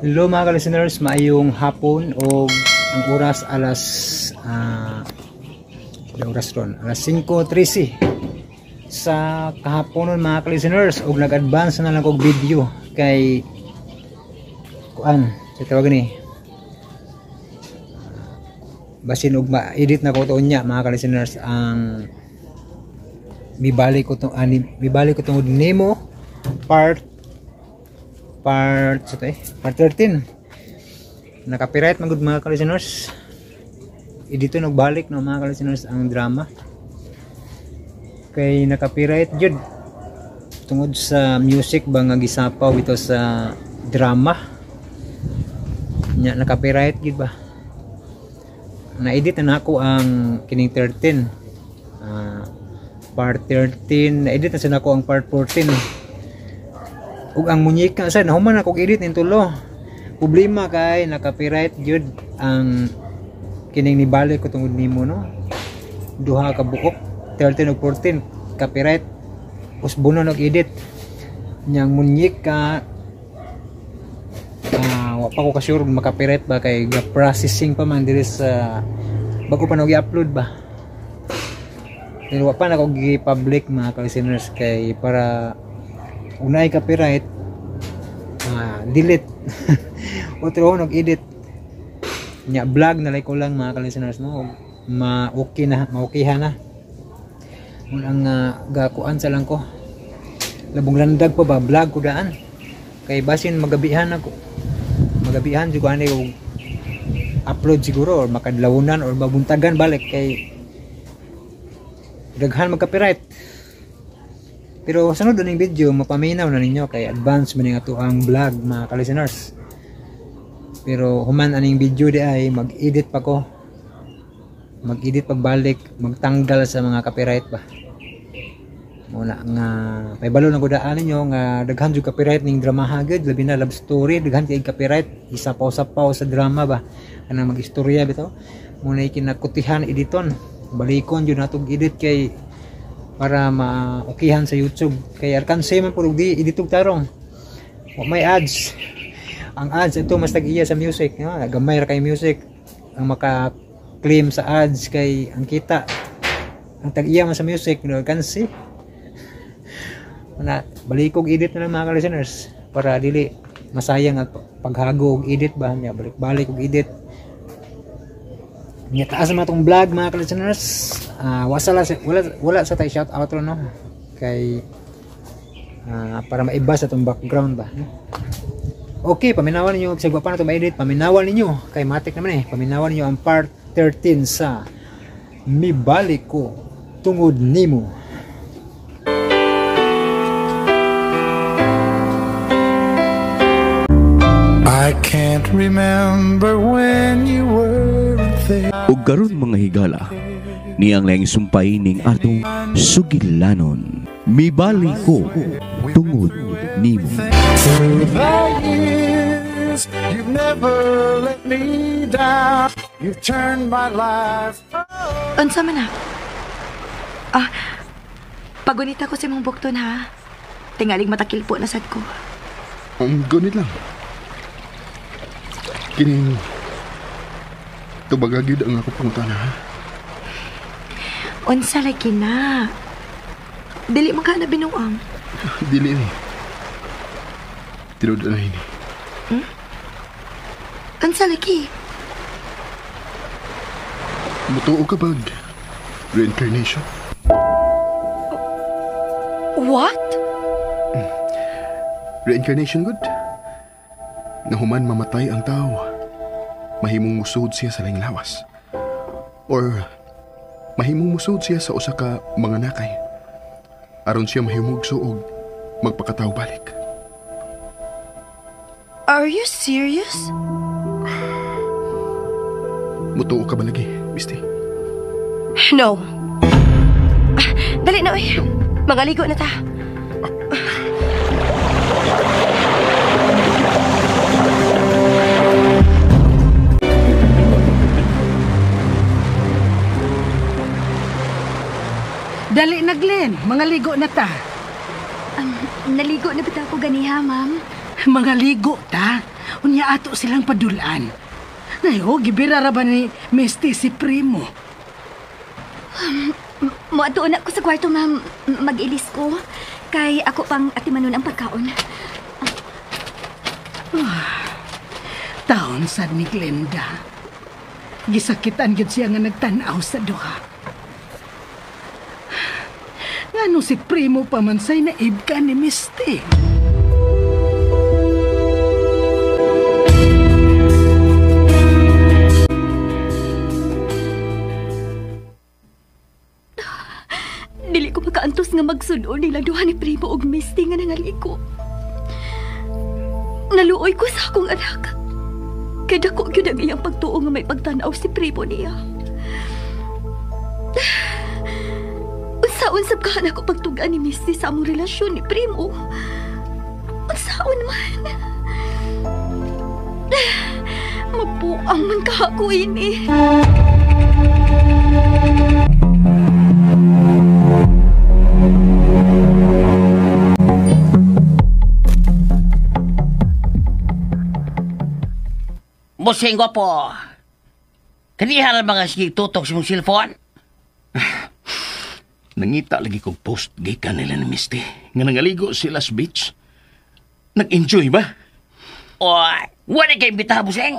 Hello mga ka-listeners, maayong hapon o ang oras alas oras ron, alas 5:13 sa kahaponon mga ka-listeners, og nag-advance na lang og video kay kuan sa tawag ni basin og ma-edit na ko to unya mga ka-listeners ang mibalik ko tong mibalik ko tungod nimo part part 13. Naka-copyright man gud mga ka-listeners. Dito nagbalik no mga ka-listeners ang drama kay naka-copyright jud tungod sa music ba nga gisapaw ito sa drama nya, naka-copyright gid ba. Na-edit na nako ang kining 13, part 13. Na-edit na sa nako ang part 14 ug ang munyika sa nahuman ako edit ning tulo. Problema kay naka-copyright jud ang kining nibalik ko tungod nimo no, duha ka buok 13 ug 14 copyright. Usbonon og edit nyang munyika, wa pa ko ka-sure maka-copyright ba kay ga processing pa man diri sa bago pa nag-upload ba. Pero wa pa na ko gi-public mga ka-listeners kay para unay copyright, delete otro nag-edit nya. Vlog na ko lang mga ka-listeners no, ma-okay na, ma-okayha na mun ang gakuan sa lang ko labong landag pa ba, vlog ko daan kay basin magabihan ako, magabihan jud ko ani og upload siguro or makadlawunan or mabuntagan balik kay daghan mag-copyright. Pero sunod ning video mapaminaw na ninyo kay advance man ato ang vlog mga ka-listeners. Pero human aning video di ay mag-edit pa ko, mag-edit pagbalik, magtanggal sa mga copyright ba. Muna nga paibalo na gudaan ninyo nga daghan jud copyright ning dramaha gud, labi na love story, daghan kay copyright, isapaw-sapaw sa drama ba kanang mag-istorya bitaw. Muna kinakutihan editon, balikon jud natong edit kay para ma-okayhan sa YouTube kay alkanse man pud di editog tarong wa may ads. Ang ads ito mas tag-iya sa music, no? Gamay ra kay music ang maka-claim sa ads kay ang kita ang tag-iya man sa music no, alkanse na. Balikog edit na lang mga ka-listeners para dili masayang ang paghago og edit ba niya, balik-balik og edit niya. Taas naman itong vlog mga ka-listeners. Wala sa tayo shout out no kay para maiba sa itong background ba no? Okay, paminawan ninyo sa pa na ito ma-edit, paminawan ninyo kay matik naman eh, paminawan ninyo ang part 13 sa Mibalik Ko Tungod Nimo. I can't remember when you were there. Ug karon mga higala, niyang laing sumpay ning atong sugilanon. Mibalik ko tungod nimo. Through the years, you've never let me down. You've turned my life. Unsa man na? Ah, pagunita ko sa imong bukton ha. Tingaling matakil po na sad ko. Gunit lang. Kining tubaga gyud ang ako pangutana ha. Unsa lagi na? Dili man ka na binuang. Dili ni. Tinuod na ini. Unsa lagi? Mutuo ka bag reincarnation? What? Reincarnation good? Nahuman mamatay ang tao, mahimong musud siya sa laing lawas. Or mahimong musud siya sa usa ka mga nakay. Aron siya mahimugso og magpakatao balik. Are you serious? Mutuo ka ba lagi, Misty? No. Dali na, oy. Mangaligo na ta. Dali na, Glenn. Mangaligo na ta. Naligo na bitaw ko ganiha, ma'am. Mangaligo ta. Unya ato silang padulaan. Nayo, gibira ra ba ni Misty si Primo? Moadto na ko sa kwarto, ma'am. Mag-ilis ko. Kay ako pang atimanon ang pagkaon. Taon sad ni Glenda. Gisakitan gyud siya nga nagtan-aw sa duha. Ngano si Primo pa man say naib ka ni Misty? Dili ko makaantos nga magsulo nila duha ni Primo og Misty nga nangaliko. Naluoy ko sa akong anak. Kay dako gyud ang iyang pagtuo nga may pagtan-aw si Primo niya. Unsaon sab ka nako pagtug-an ni Misty sa among relasyon ni Primo? Unsaon man? Mapuang man ka ako ini. Busing po. Kaniha na mga sige tutok sa mong cellphone? Nangita lagi kong post gikan nila ni Misty. Nga nangaligo sila sa beach. Nag-enjoy ba? O, wala kay imbitaha, Busing.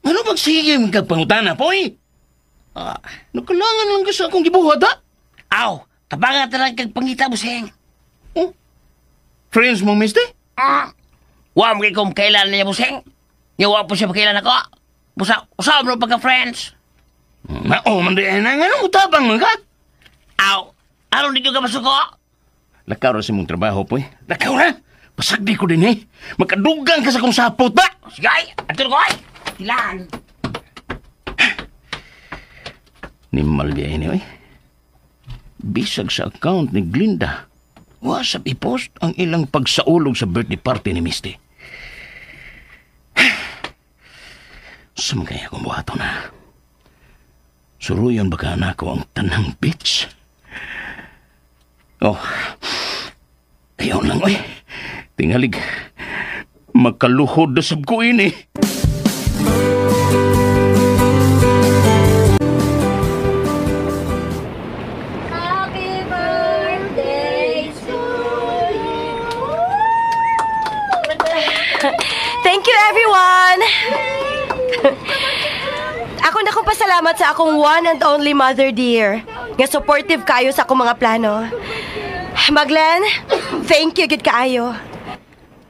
Ano bang sige mong kagpangutana, poy? Nakalangan lang ka sa akong gibuhat, ha? Aw, tabangan na lang kag pangita, Busing. Oh, friends mo, Misty? Wa mo kay kung kailan niya, Busing. Yawa po siya pakailan ako. Busa, usab mo pagka-friends. Mao, man di, na nga nung utabang man ka. Aw, aron di ko ka masuko? Lakaw ra sa mong trabaho, poy. Lakaw ra. Pasagdi ko din, eh. Makadugang ka sa kong sapot, ba? Sige, ato ko, ay. Tilan. Ni Malbia ini, oy. Bisag sa account ni Glinda. Wasap i-post ang ilang pagsaulog sa birthday party ni Misty. Saan kaya kung buhato na? Suruyon baka na ako ang tanang bitch? Oh, ayaw lang, oy. Tingalig, makaluhod na sab ko ini. Happy birthday to you. Thank you, everyone! Ako na kong pasalamat sa akong one and only mother dear. Nga supportive kayo sa akong mga plano. Maglen, thank you gid kaayo.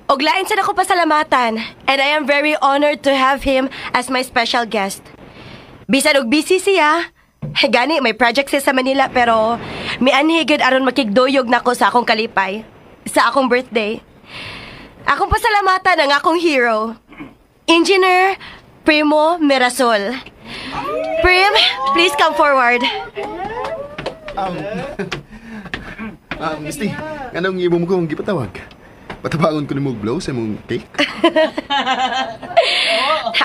Og lain sa akong pasalamatan, and I am very honored to have him as my special guest. Bisan og busy siya, gani may project siya sa Manila pero mianhi gid aron makigduyog nako sa akong kalipay, sa akong birthday. Akong pasalamatan ang akong hero, Engineer Primo Mirasol. Prim, please come forward. Misty, anong imo mo kong gipatawag? Patabangon ko ni mo blow sa imong cake?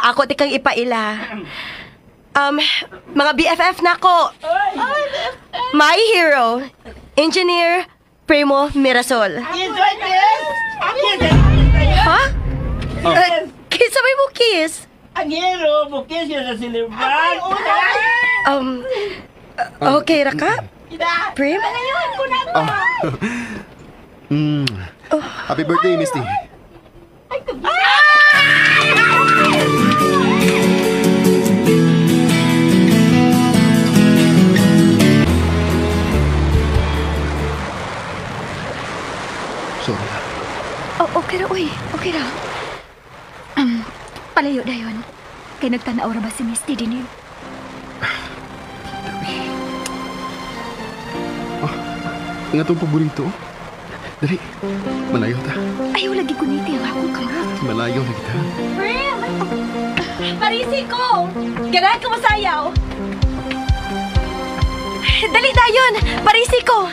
Ako ti kang ipaila. Mga BFF na ko. My hero, Engineer Primo Mirasol. Ha? Kinsa may mo kiss? Ang hero, mo kiss yun sa silibran. Okay ra ka? Prim? Happy birthday, Misty. Sorry. Oh, okay ra, uy. Okay ra. Palayo dayon. Kay nagtanaw ra ba si Misty din yun? Oh, ang atong paborito. Dali, malayo ta. Ayaw lagi kuniti ang akong kamot. Malayo na kita. Prim! Parisi ko! Ganahan ko masayaw! Dali dayon! Parisi ko!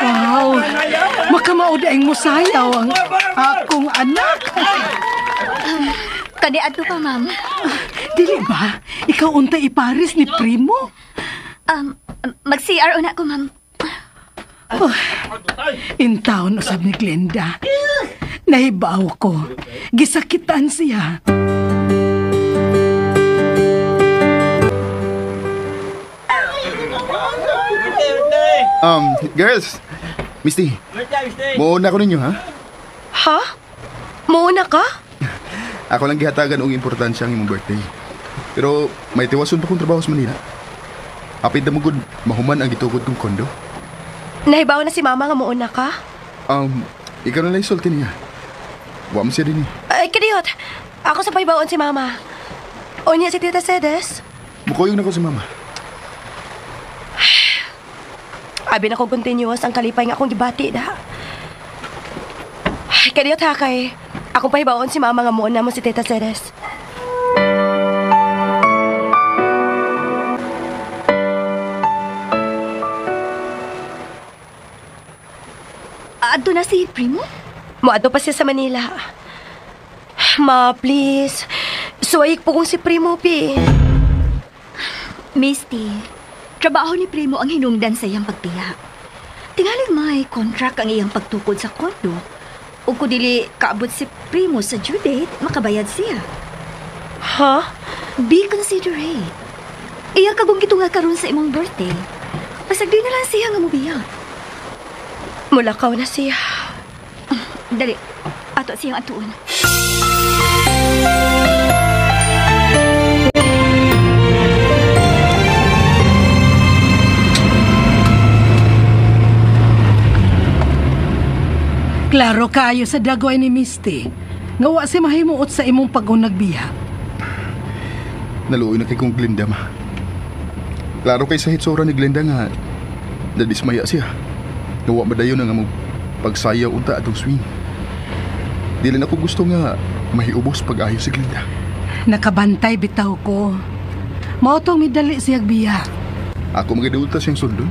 Wow! Makamao daing musayaw ang akong anak. Kani adto pa, ma'am. Dili ba? Ikaw unta iparis ni Primo? Mag-CR una ko, ma'am. Oh, in town usab ni Glenda. Nahibaw ko. Gisakitan siya. Girls, Misty, muuna ko ninyo, ha? Ha? Muuna ka? Ako lang gihatagan og importansya ang imong birthday. Pero may tiwason pa kong trabaho sa Manila. Apid na mo gud mahuman ang gitukod kong kondo. Nahibaw na si mama nga muuna ka? Ikaw na lang isulti niya. Wa mo siya din eh. Ay, kadiyot. Ako sa pahibaon si mama. O niya si Tita Sedes. Mukuyog na ko si mama. Abi na ko continuous ang kalipay nga akong gibati da. Ay, kadiyot ha kay. Akong pahibaon si mama nga muuna mo si Tita Sedes. Adto na si Primo? Moadto pa siya sa Manila. Ma, please. Suwayik po kong si Primo, pi. Misty, trabaho ni Primo ang hinungdan sa iyang pagbiya. Tingaling may contract ang iyang pagtukod sa kondo. O kung dili kaabot si Primo sa due date, makabayad siya. Ha? Be considerate. Iya kagong gitunga karon sa imong birthday. Pasag di na lang siya nga mubiya. Mulakaw na siya. Dali, ato siyang atuon. Klaro kaayo sa dagway ni Misty. Nga wa si mahimuot sa imong pag-unag biya. Naluoy na kay kong Glenda, ma. Klaro kay sa hitsura ni Glenda nga nadismaya siya. Nga wa madayon nga mo pagsayaw unta atong swing. Dili na ko gusto nga mahiubos pag-ayo si Glenda. Nakabantay bitaw ko. Mao tong midali siyag biya. Ako magidulta siyang sundon.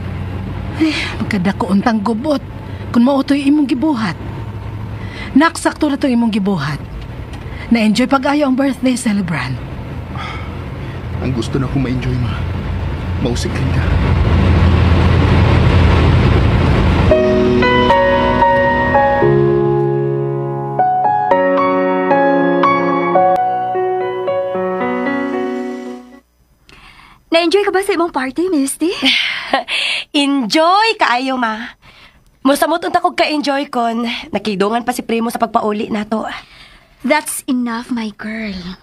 Eh, pagkadako untang gubot. Kung mao to'y imong gibuhat. Naksakto na to'y imong gibuhat. Na-enjoy pag-ayo ang birthday celebrant. Ang gusto na akong ma-enjoy, ma. Mao si Glenda. Na-enjoy ka ba sa imong party, Misty? Enjoy kaayo, ma. Musamot unta kog ka-enjoy kon nakidungan pa si Primo sa pagpauli nato. That's enough, my girl.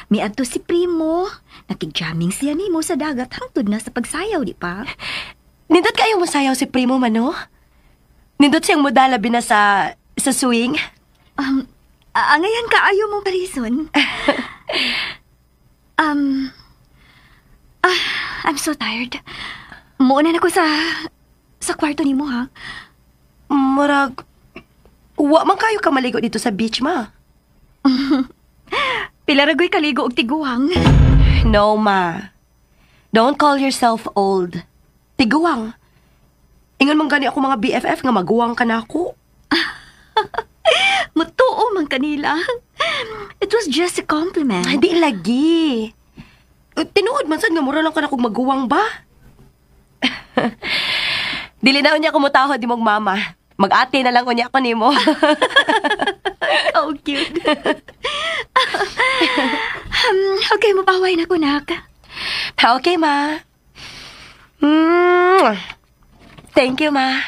Miadto si Primo, nakigjamming siya nimo sa dagat hangtod na sa pagsayaw, di pa? Nindot kayo mosayaw si Primo man, no? Nindot siyang modala bina sa swing. Angayan kaayo mo parison. I'm so tired. Muuna na ko sa kwarto nimo, ha? Murag, wa man kayo kamaligo dito sa beach, ma. Pila ra goy kaligo og tiguang. No, ma. Don't call yourself old. Tiguang. Ingon man gani ako mga BFF nga maguwang ka na ako. Mutuo man kanila. It was just a compliment. Hindi lagi. Tinuod man sad nga mura lang ka na kog maguwang ba? Dili na unya kumutahod imong mama. Mag-ate na lang unya ko nimo. Oh, cute. Okay, mapaway na ko, nak. Okay, ma. Thank you, ma.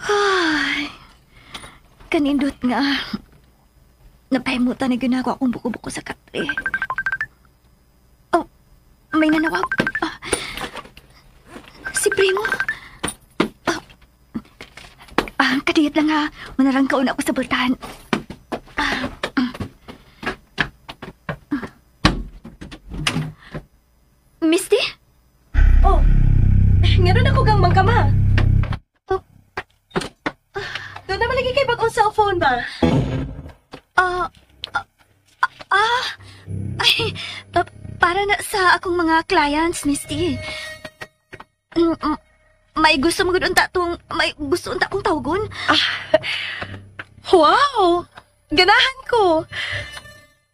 Ay, kanindot nga. Napahimutan na ginagawa akong buko-buko sa katre. Oh, may nanawag. Si Primo. Kadiyot lang ha. Manarang kauna ako sa bultahan. Misty? Oh, ngaron ako gang mangkama. Oh. Doon naman lagi kay bagong cellphone ba? Ay, para na sa akong mga clients, Misty. May gusto mo gud unta tong may gusto unta kong tawgon. Ah, wow! Ganahan ko.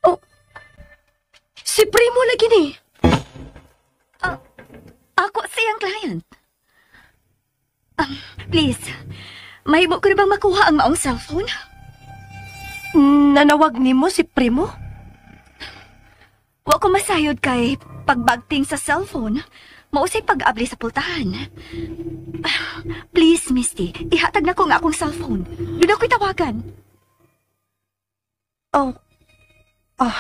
Oh, si Primo lagi ni. Ako siyang client. Please, mahimo ko na bang makuha ang maong cellphone? Nanawag nimo si Primo? Wa ko masayod kay pagbagting sa cellphone. Mausay pag-abli sa pultahan. Please, Misty, ihatag na ko ang akong cellphone. Doon ako'y tawagan. Oh. Oh.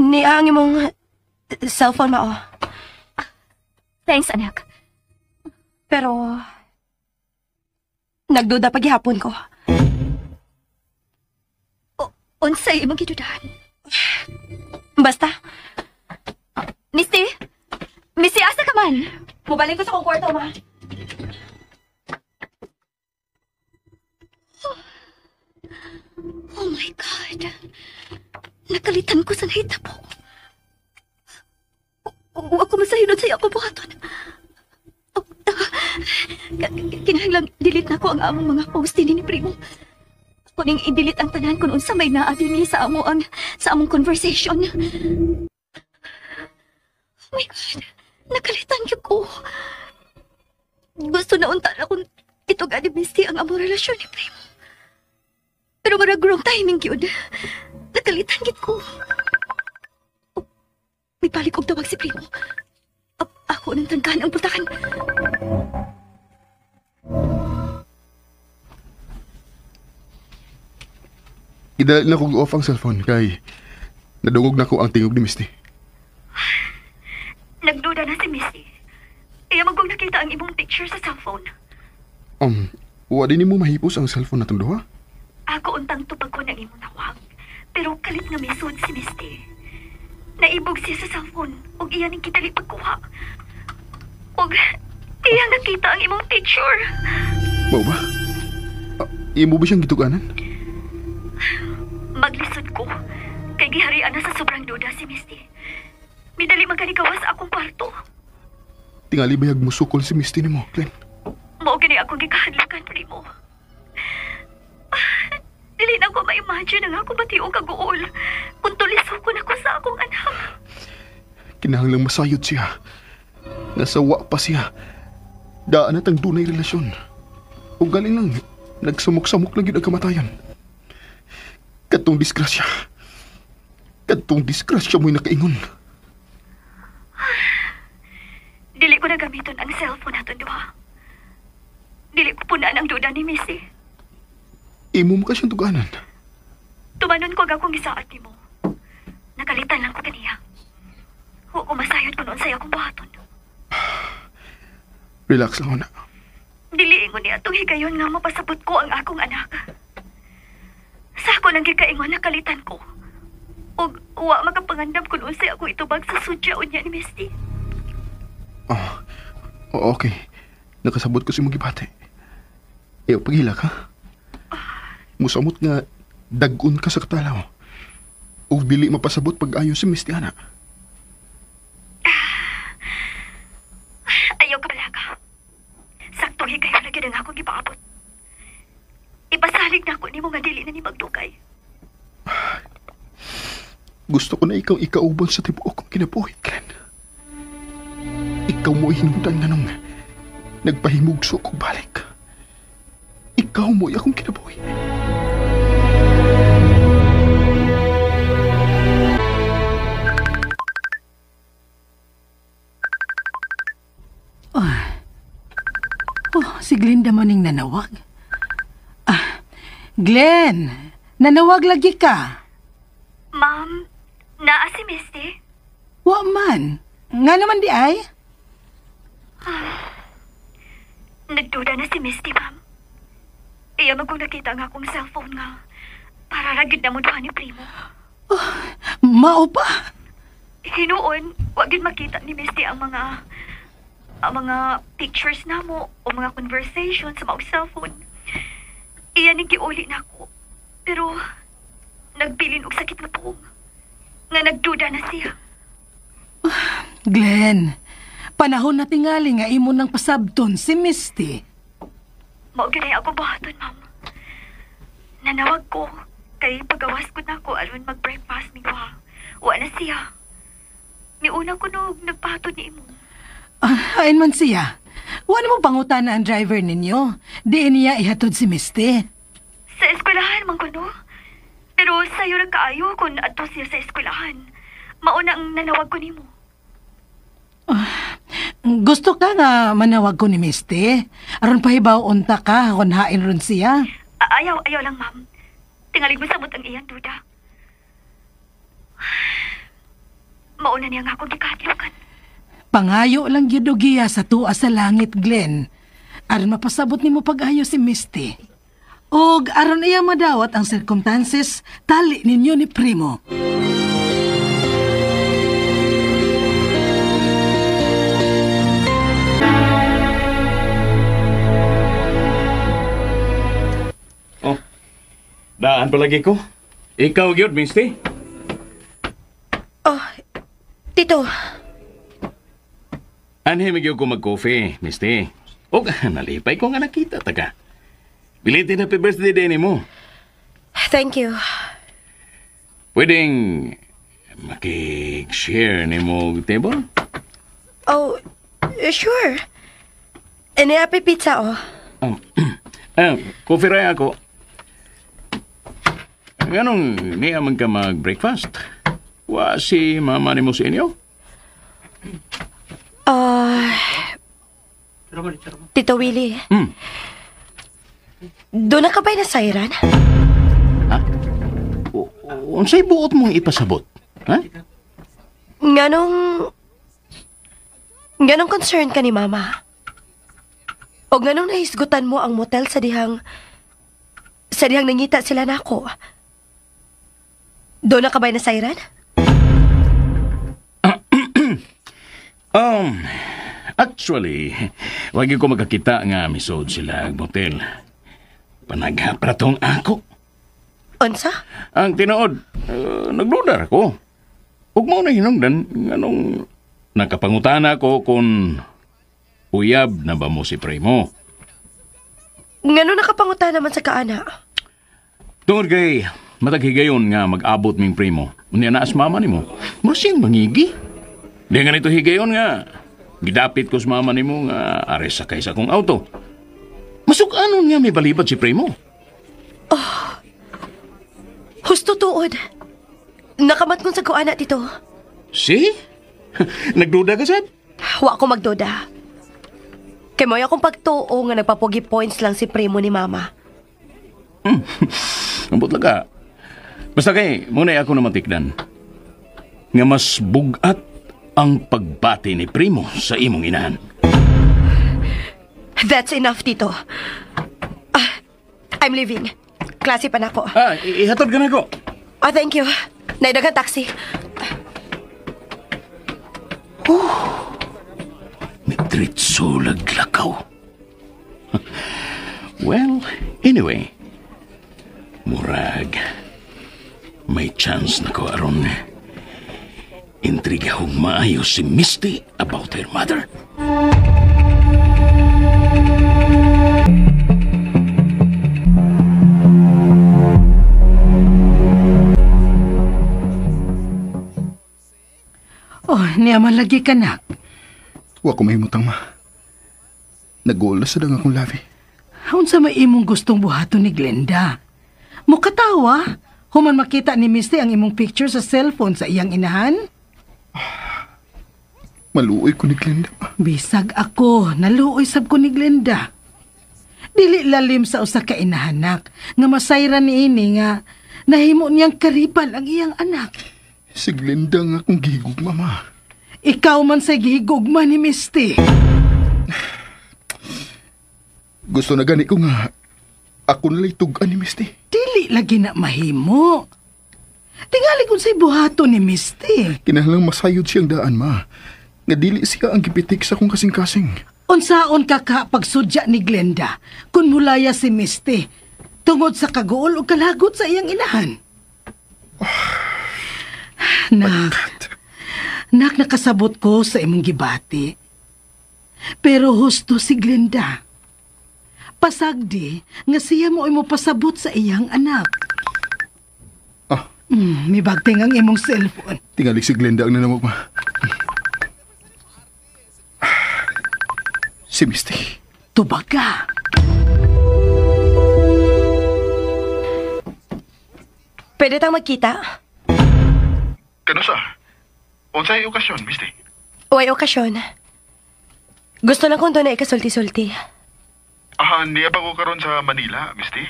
Niya ang imong cellphone mao. Thanks, anak. Pero nagduda paghihapon ko. Unsay imong gidudahan? Basta. Misty? Misty, asa ka man? Mubalik ko sa kong kwarto, ma. Oh my God. Nakalitan ko sa nahitabo. Wa ko masayod sa akong buhaton. Kinahanglang delete na ko ang among mga post ni Primo. Kuning i-delete ang tanan kung unsa may naa dinhi sa amo ang sa among conversation. Oh my God, nakalitan gyud ko. Gusto na unta na kung ituga ni Misty ang among relasyon ni Primo. Pero marag wrong timing gyud. Nakalitan gyud ko. Oh, may balik og tawag si Primo. Ako nang tangkahan ang pultahan. Idala na kong off ang cellphone kay nadungog na ko ang tingog ni Misty. Nagduda na si Misty. Iya magkong nakita ang imong picture sa cellphone. Wa din nimo mahipos ang cellphone natong duha? Ako untang tupag ko ng imong tawag. Pero kalit nga misod si Misty. Naibog siya sa cellphone ug iya ning kitali pagkuha. Ug iya nakita ang imong picture. Mao ba? Imo ba siyang gituganan? Maglisod ko. Kay giharian na sa sobrang duda si Misty. Midali magkalikawas sa akong kwarto. Tingali bayag musukol si Misty nimo, Glenn. Mao gani akong gikahadlukan, Primo. Dili na ko ma-imagine ang akong bationg kaguol kung tulisokon ako sa akong anak. Kinahanglang masayod siya. Nasawa pa siya. Daan na tang dunay relasyon. O galing lang, nagsumok-samok lang yun ang kamatayan. Katong disgrasya. Katong disgrasya mo'y nakaingon. Dili ko na gamiton ang cellphone naton duha. Dili ko punaan ang duda ni Missy. Imo mo ka siyang tuganan. Tumanon ko ang akong gisaad nimo. Nakalitan lang ko kaniya. Huwag ko masayod kung unsay akong buhaton. Relax lang na. Dili ingon niya atong higayon nga mapasabot ko ang akong anak. Sa ako nang gikaingon nakalitan ko. Og wa makapangandam kung unsay ako itubag sa sudya unya ni Misty. Oh, okay. Nakasabot ko si mong gibati. Iyo, paghilak ha? Musamot nga dag-on ka sa katalaw. Ug dili mapasabot pag-ayo si Misty ana. Ayaw ka balaga. Saktong higayon lagi ang akong gipaabot. Ipasalig na ako nimo nga dili na ni magdugay. Gusto ko na ikaw ikauban sa tibuok kong kinabuhi, Glenn. Ikaw mo hinungdan nga nung nagpahimugso ko balik. Ikaw mo akong kinabuhi. Oh, si Glinda maning nanawag. Ah, Glenn, nanawag lagi ka. Ma'am, naa si Misty? Wa man. Nga naman di ay? Nagduda na si Misty, ma'am. Iya magkong nakita nga akong cellphone nga. Para ragid na mo duha ni Primo. Oh, mao pa? Hinuon, wag yun makita ni Misty ang mga pictures na mo o mga conversation sa maong cellphone. Iya ning giuli na ako. Pero nagbilin og sakit na puong. Nga nagduda na siya. Glenn, Panahon na tingali nga imo nang pasabton si Misty. Mao gyud ako buhaton, ma'am. Nanawag ko kay pagawas ko na ko aron mag-breakfast mi wa. Wa na siya. Miuna ko nog nagpahatod ni imo. Ayon man siya. Wa na mo pangutana ang driver ninyo. Di niya ihatod si Misty. Sa eskwelahan man kuno. Pero sayo ra kaayo kun adto siya sa eskwelahan. Mauna ang nanawag ko nimo. Gusto ka nga manawag ko ni Misty? Aron pahibaw unta ka kung hain ron siya. Ayaw, ayaw lang, ma'am. Tingalig mo samot ang iyang duda. Mauna niya nga akong gikahadlokan. Pangayo lang gyud og giya sa tuwa sa langit, Glenn. Aron mapasabot nimo pag-ayo si Misty. Og aron iya madawat ang circumstances, tali ninyo ni Primo. Oh, daan palagi ko. Ikaw gyud, Misty. Oh, Tito. Anhe magyud ko mag-coffee, Misty. Og nalipay ko nga nakita ta ka. Bilitin happy birthday din mo. Thank you. Pwedeng makik-share nimo og table? Oh, sure. Any happy pizza, oh. Coffee ra ako. Ganong niya man ka mag-breakfast? Wa si mama nimo sa inyo? Tito Willie. Doon na ka ba'y nasayran? Ha? Unsay buot mong ipasabot? Ha? Nganong concern ka ni Mama? O nganong nahisgutan mo ang motel sa dihang nangita sila nako? Doon na ka ba'y nasayran? Actually, wag ko magkakita nga misod sila ang motel. Panaghapra tong ako. Unsa? Ang tinuod, nagdudar ako. Ug mao na hinungdan nganong nakapangutana ko kung uyab na ba mo si Primo. Ngano nakapangutana man sa kaana? Tungod kay matag higayon nga mag-abot ming Primo. Unya na as mama nimo. Mura siyang mangigi. Di nga nito higayon nga gidapit ko sa mama nimo nga ares sakay sa akong auto. Masuk-anon nga may balibad si Primo. Oh, husto tuod. Nakamat kong sa kuana, Tito. See? Nagduda ka, sad? Wa ko magduda. Kay mo'y akong pagtuo nga nagpapogi points lang si Primo ni Mama. Ambot lang ka. Basta kay, muna ako na matikdan. Nga mas bugat ang pagbati ni Primo sa imong inahan. That's enough, Tito. I'm leaving. Klase pa na ako. Ihatod ka na ako. Oh, thank you. Naidagang taxi. Mitritso laglakaw. Well, anyway, murag, may chance na ko aron intrigahong maayo si Misty about her mother. Oh, niya man lagi ka, nak. Wa ko mahimutang, ma. Nag-ulas sa dang akong labi. Unsa may imong gustong buhaton ni Glenda? Mukatawa, human makita ni Misty ang imong picture sa cellphone sa iyang inahan? Maluoy ko ni Glenda. Bisag ako, naluoy sab ko ni Glenda. Dili lalim sa usa ka inahanak nga masayran niini nga nahimo niyang karibal ang iyang anak. Si Glenda nga akong gihigugma, ma. Ikaw man sa gihigugma ni Misty. Gusto na gani ko nga ako nala'y tug-an ni Misty. Dili lagi na mahimo. Tingali kung sa'y buhato ni Misty. Kinahanglang masayod siyang daan, ma. Nga dili siya ang gipitik sa akong kasing-kasing. Unsaon ka ka pagsudya ni Glenda kung mulaya si Misty tungod sa kaguol o kalagot sa iyang inahan? Nak, nakasabot ko sa imong gibati. Pero husto si Glenda. Pasagdi nga siya mo imo pasabot sa iyang anak. Ah. Mibagting ang imong cellphone. Tingali si Glenda ang nanawag, ma. Si Misty. Tubaga. Pwede tang magkita? Kano sa? Unsay okasyon, Misty? Uway okasyon. Gusto lang kong doon na ikasulti-sulti. Ah, niya pa ko karon sa Manila, Misty.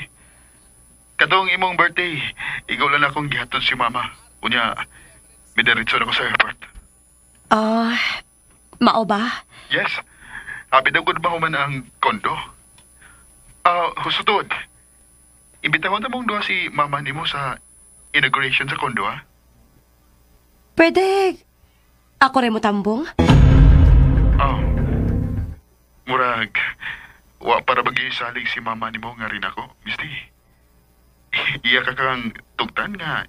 Katong imong birthday, ikaw lang akong gihatod si Mama. Unya, midiretso na ko sa airport. Ah, mao ba? Yes. Abi daw gud mahuman ang kondo. Ah, husto tuod. Imbitahon na mong duha si Mama nimo sa inauguration sa kondo, ha? Pwede ako rin mo tambong? Oh. Murag, wa para magisalig si Mama nimo nga rin ako, Misty. Iya ka kang tugtan nga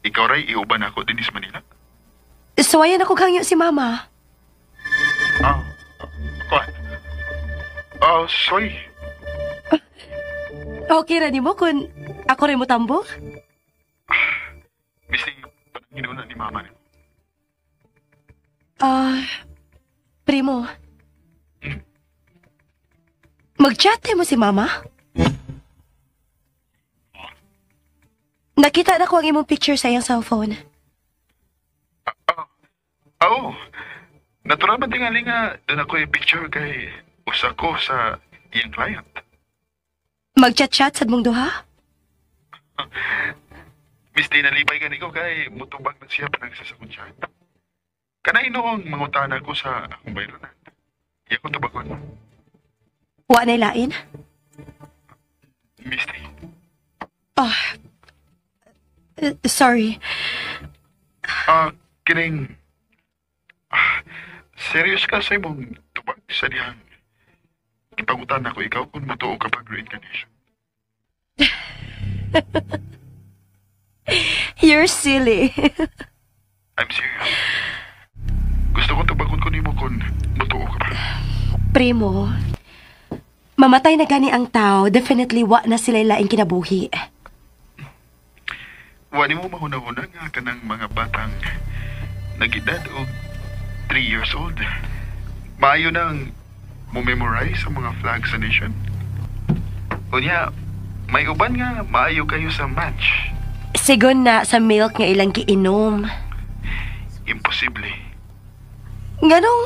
ikaw ray iuban ako dinis Manila. Suwayan ako kangyo si Mama. Ah, kuan. Oh, sorry. Okay ra nimo kung ako rin mo tambong? Misty, pananginoon ni Mama nimo. Ah, primo. Mag-chat mo si Mama? Nakita na ko ang imong picture sa iyang cellphone. Oo. Natural ba tingali nga doon ako i-picture kay usa ko sa iyang client. Mag-chat-chat sad mong duha? Misty, nalipay ka niko kay mutubag na siya panang sa akong chat. Kanay noong mangutana ko sa akong bayronan. Iya ko tubagon. Wa na lain? Misty. Oh, sorry. Kining... serious ka sa imong tubag sa dihang ipangutan ako ikaw kung mutuo ka pag reincarnation. You're silly. I'm serious. Gusto ko tubagon ko nimo kung mutuo ka ba. Primo, mamatay na gani ang tao, definitely wa na sila laing kinabuhi. Wa nimo mahuna-huna nga kanang mga batang nag-edad og 3 years old. Maayo nang mo-memorize ang mga flags sa nation. Unya, may uban nga maayo kayo sa match. Sigon na sa milk nga ilang giinom. Imposible. Nganong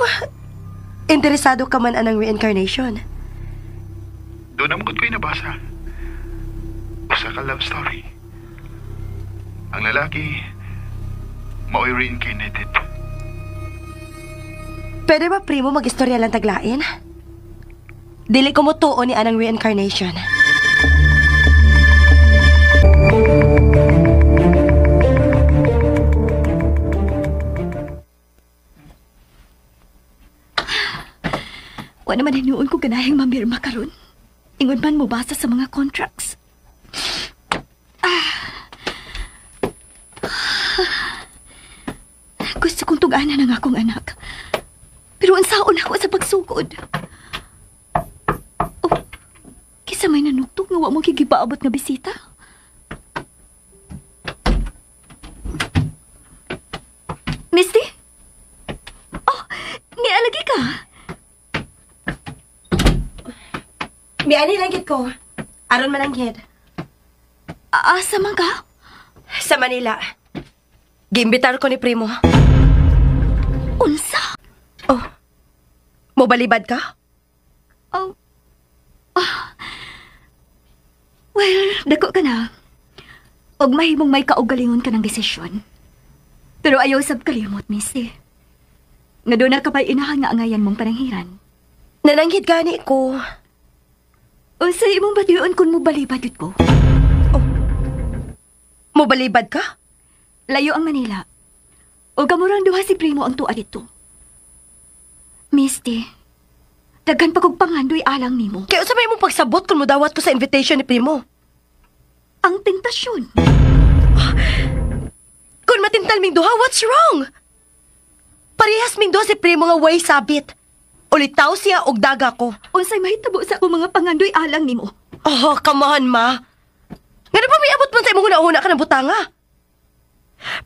interesado ka man anang reincarnation? Doon naman ko'y nabasa. Usa ka love story. Ang lalaki, mao'y reincarnated. Pwede ba, primo, mag-istorya lang taglain? Dili ko mo tuo ni anang reincarnation. Wa naman hinuon ko ganahing mamirma karon. Ingon man mo basa sa mga contracts. Gusto kong tug-anan ang akong anak. Pero unsaon ako sa pagsugod. Oh, kisa may nanuktok nga wa mo gigipaabot nga bisita. Misty? Oh, nialagi ka. Miani lang gid ko. Aron man ang gid. Asa man ka? Sa Manila. Giimbitar ko ni Primo. Unsa? Oh. Mobalibad ka? Oh. Ah. Well, dako ka na. Og mahimong may kaugalingon ka ng desisyon. Pero ayaw sab kalimot, Missy. Nga doon na ka pa'y inahan nga angayan mong pananghiran. Nananghid gani ko. Unsa imong batiyon kung mobalibad yun ko? Oh. Mobalibad ka? Layo ang Manila. O gamurang duha si Primo ang tuwa dito. Misty, daghan pa kog pangandoy alang nimo. Kaya unsa may imong pagsabot kung modawat ko sa invitation ni Primo? Ang tentasyon. Kung matintal ming duha, what's wrong? Parehas ming duha si Primo nga way sabit. Ulitaw siya og daga ko. Unsay mahitabo sa akong mga pangandoy alang nimo? Oh, come on, ma. Ngano pa may abot man sa imong huna-huna ka ng butanga?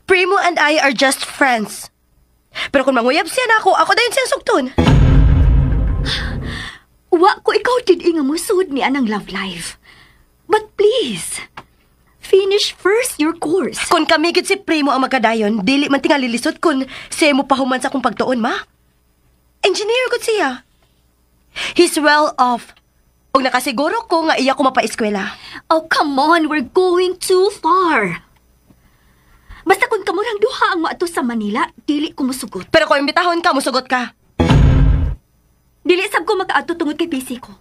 Primo and I are just friends. Pero kung manguyab siya na ako, ako dayon siyang sugton. Wa ko ikaw did nga mosud ni anang love life. But please, finish first your course. Kung kami gid si Primo ang magkadayon, dili man tingali lisod kung siya mo pahuman sa akong pagtuon, ma. Engineer gud siya. He's well off. Ug nakasiguro ko nga iya ko mapaeskwela. Oh, come on, we're going too far. Basta kung kamurang duha ang moadto sa Manila, dili ko musugot. Pero kung imbitahon ka, musugot ka. Dili sab ko makaadto tungod kay busy ko.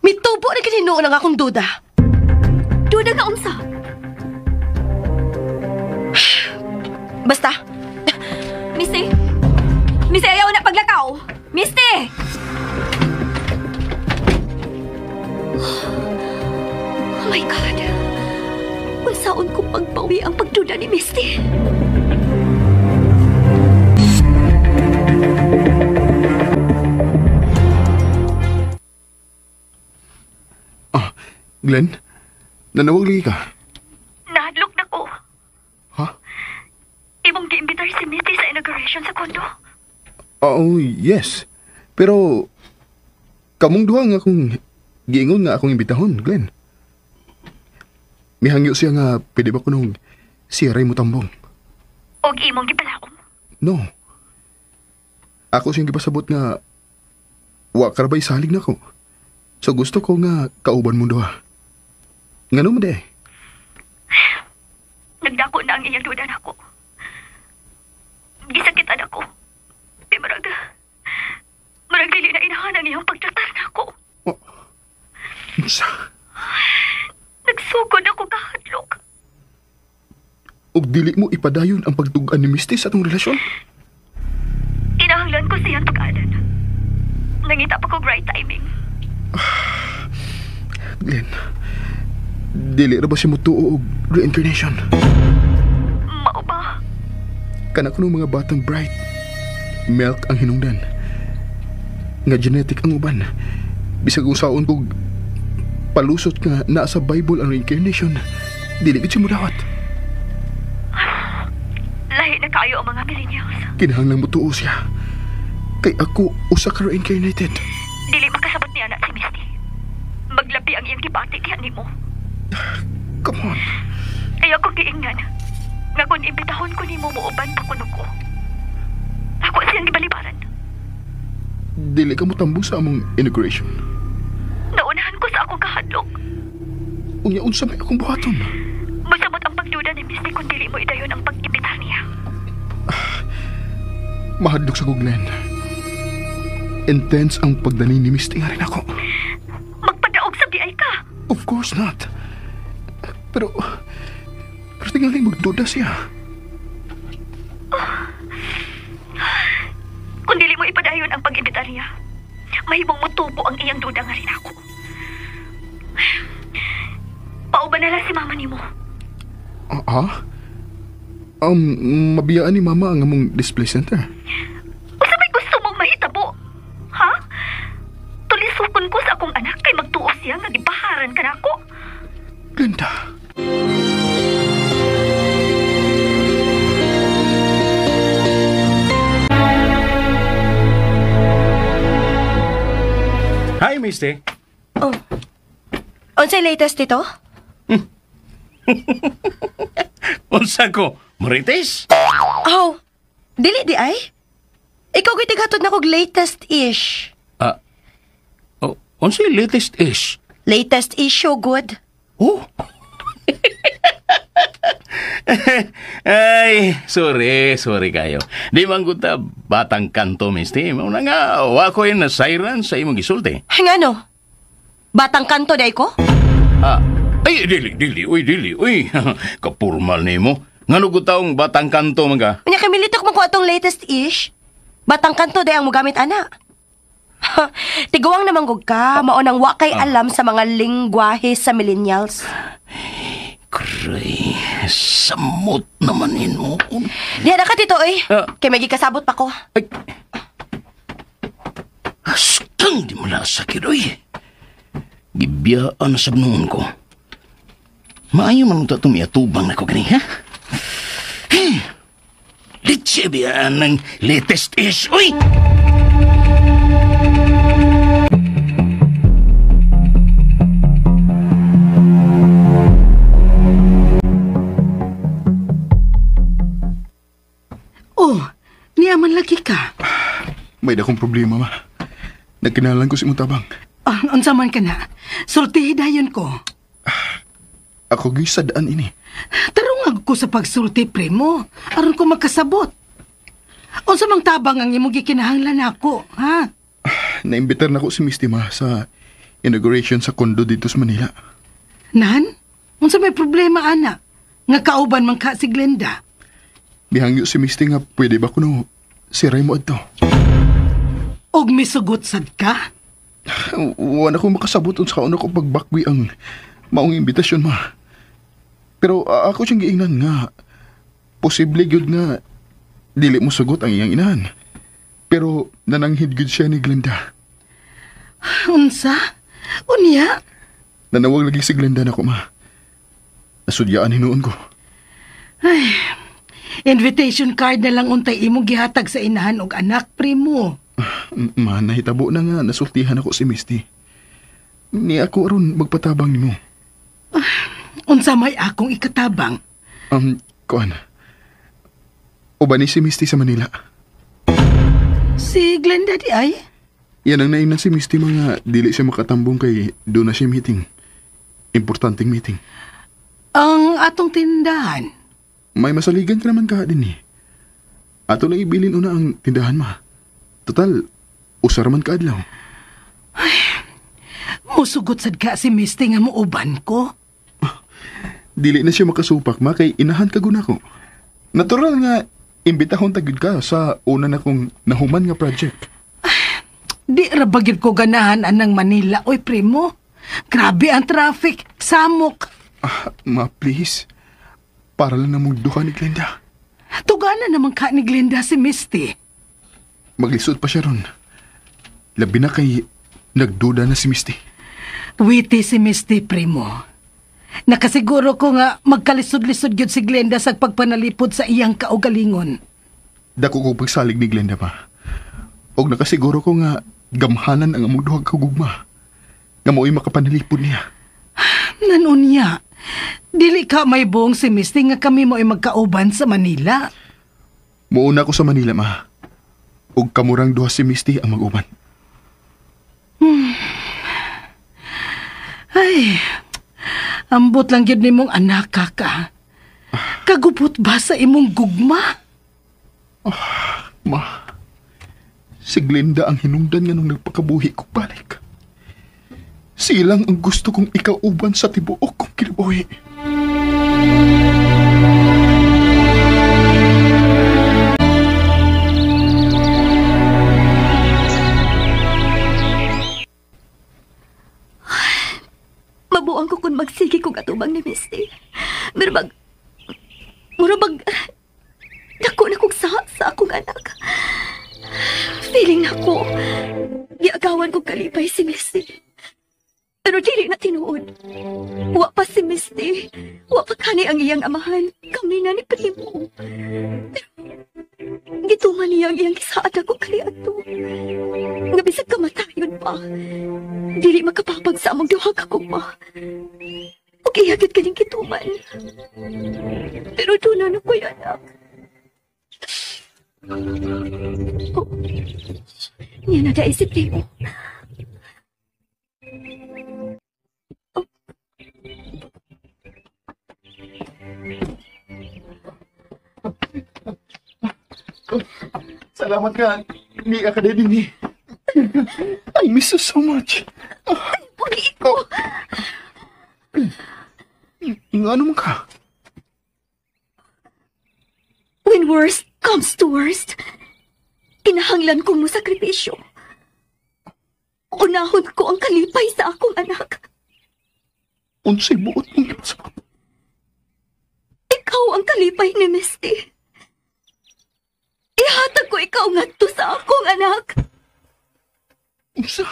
Mitubo na kininuon ang akong duda. Duda nga unsa? Basta. Misty! Misty, ayaw na paglakaw! Misty! Oh my God! Unsaon ko pagbawi ang pagduda ni Misty? Ah, Glenn? Nanawag lagi ka? Nahadlok na ko. Ha? Imong giimbitar si Misty sa inauguration sa kondo. Oh, yes. Pero, kamong duha nga akong giingon nga akong imbitahon, Glenn. Mihangyo siya nga pwede ba kunong siya ray mutambong. Og imong gipalaom. No. Ako siyang gipasabot nga wa karabay salig na ko. So gusto ko nga kauban mong duha. Ngano mo de? Nagdako na ang iyang duda nako. Gisakitan ako. Di marag dili na inahan ang iyang pagtratar nako. Oh. Unsa? Nagsugod ako kahadlok. Og dili mo ipadayon ang pagtug-an ni Misty sa atong relasyon? Kinahanglan ko siyang tug-anan. Nangita pa ko right timing. Glenn, dili ra ba siya motuo og reincarnation? Mao ba? Kana kuno mga batang bright. Milk ang hinungdan. Nga genetic ang uban. Bisag usaon kog palusot nga naa sa Bible ang reincarnation, dili gid siya modawat. Lahi na kaayo ang mga millennials. Kinahanglan motuo siya. Kay ako usa ka reincarnated. Dili makasabot niya na si Misty. Maglabi ang iyang gibati diha nimo. Come on. Kaya ko giingnan nga kung imbitahon ko nimo muuban pa kuno ko. Ako siyang gibalibaran. Dili ka motambong sa among inauguration. Naunahan ko sa akong kahadlok. Unya unsa may akong buhaton? Masamot ang pagduda ni Misty kung dili mo idayon ang pag-imbitar niya. Mahadlok sa ko, Glenn. Intense ang pagdani ni Misty nga rin ako. Magpadaog sa BI ka. Of course not. Pero tingali magduda siya. Oh. Kung dili mo ipadayon ang pag-imbitar niya, mahimong motubo ang iyang duda nga rin ako. Pauban na lang si mama nimo. Ah? Mabiyaan ni mama ang among display center. Unsa may gusto mong mahitabo? Ha? Tulisukon ko sa akong anak kay magtuo siya nga gibaharan ka nako. Glenda. Hi, Misty. Oh. Unsay latest dito? Unsa ko? Marites? Oh, dili di ay? Ikaw gyud tighatod na kog latest ish. Oh, unsay latest ish? Latest issue good. Oh. Ay, sorry kayo. Di man gud ta batang kanto, Misty. Mauna nga, wa ko yung nasayran sa imong gisulti. Ngano? Batang kanto day ko? Ah, ay, dili, uy, dili, uy. Kapurmal nimo. Ngano gud taong batang kanto man ka? Unya kay militok man ko atong latest ish. Batang kanto day ang mogamit ana. Tiguang naman gud ka, mao nang wa kay alam sa mga lingwahe sa millennials. Kray, samot naman nimo. Diha na ka, Tito, oy. Kay may gikasabot pa ko. Ay. Kang di mo nasakit, oy. Gibiyaan na sabnoon ko. Maayo man ito itong iatubang na ko gani, ha? Hey, litse biyaan ng latest is, oy! Oh, niya man lagi ka. May dakong problema, ma. Nagkinalan ko si Mutabang. Ah, unsa man ka na. Sultihi dayon ko. Ako gyud sadaan ini. Tarong ko sa pagsulti, primo. Aron ko makasabot. Unsa mang tabang ang imong gikinahanglan nako, ha? Naimbitar na ko si Misty, ma, sa inauguration sa kondo dito sa Manila. Nan? Unsa may problema, ana? Nga kauban man ka si Glenda. Bihangyo si Misty nga pwede ba kuno siray mo adto. Og misugot sad ka? Wala ko makasabot unsa kaon ako pagbakwi ang maong imbitasyon, ma. Pero ako siyang giingnan nga posible gyud nga dili mo sugot ang iyang inahan. Pero nananghid gyud siya ni Glenda. Unsa? Unya? Nanawag lagi si Glenda nako, ma. Nasudyaan hinuon ko. Ay, invitation card na lang untay imong gihatag sa inahan og anak, primo. Ma, nahitabo na nga nasultihan ako si Misty. Ni ako aron magpatabang nimo. Unsa may akong ikatabang? Kuan. Uban ni si Misty sa Manila. Si Glenda di ay? Yan ang naingnan si Misty mga dili siya makatambong kay doon na siya meeting. Importanteng meeting. Ang atong tindahan. May masaligan ka naman ka din eh. Ato lang ibilin una ang tindahan, ma. Total, usar man ka adlaw. Ay, musugot sad ka si Misty nga muuban ko. Dili na siya makasupak, ma, kay inahan ka guna ko. Natural nga, imbitahon tagid ka sa una na kong nahuman nga project. Ay, di ra ba gyud ko ganahan anang Manila, oy primo. Grabe ang traffic, samok. Ma, please. Para lang namong duha ni Glenda. Tugana naman ka ni Glenda si Misty. Maglisod pa siya ron. Labi na kay nagduda na si Misty. Witty si Misty, primo. Nakasiguro ko nga magkalisod-lisod yun si Glenda sa pagpanalipod sa iyang kaugalingon. Dako ko pagsalig ni Glenda pa. Og nakasiguro ko nga gamhanan ang among duha ka gugma. Nga mo'y makapanalipod niya. Nanunya, dili ka may buong si Misty nga kami mo'y magkauban sa Manila. Muuna ko sa Manila, ma. Og kamurang duha si Misty ang mag-uban. Ay, ambot lang yun nimong anak ka. Kagupot ba sa imong gugma? Ma, si Glenda ang hinungdan nga nung nagpakabuhi ko balik. Silang ang gusto kong ikauban sa tibuok kong kinabuhi. Mabuang ko kung magsige kong atubang ni Misty. Pero bag... Mura bag... Dako na kong sa akong anak. Feeling na ko, giagawan kong kalipay si Misty. Pero dili na tinuod. Wa pa si Misty. Wa pa kani ang iyang amahan. Kami na ni Primo. Pero gituman niya ang iyang gisaad ako kaniadto. Nga bisag kamatayon pa. Dili makapapag sa among duha ka kugma. Ug iya gyud kaning gituman. Pero doon na ko'y anak. Oh, niya na dahil si Primo. Salamat ka. Hindi ka din eh. I miss you so much. Ay, puli ko. Ano man ka? When worst comes to worst, kinahanglan kong mosakripisyo. Unahon ko ang kalipay sa akong anak. Unsay buot mong ipasabot? Ikaw ang kalipay ni Misty. Ihatag ko ikaw ngadto sa akong anak. Unsa?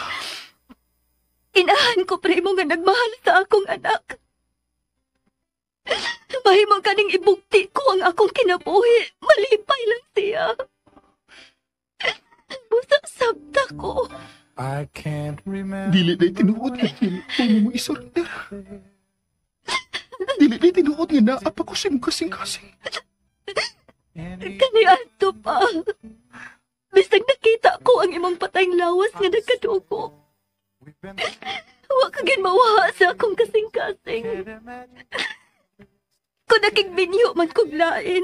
Inahan ko, Primo, nga nagmahal sa akong anak. Mahimo kaning ibukti ko ang akong kinabuhi. Malipay lang siya. Busa sabta ko. I can't remember. Dili na tinuod nga dili ko mo isurrender. Dili na tinuod nga naa pa ko sa imong kasing-kasing. Kaniadto pa. Bisag nakita ko ang imong patayng lawas nga nagkadugo. Wa ka gid mawaha sa akong kasing-kasing. Kung nakigbinyo man kog lain.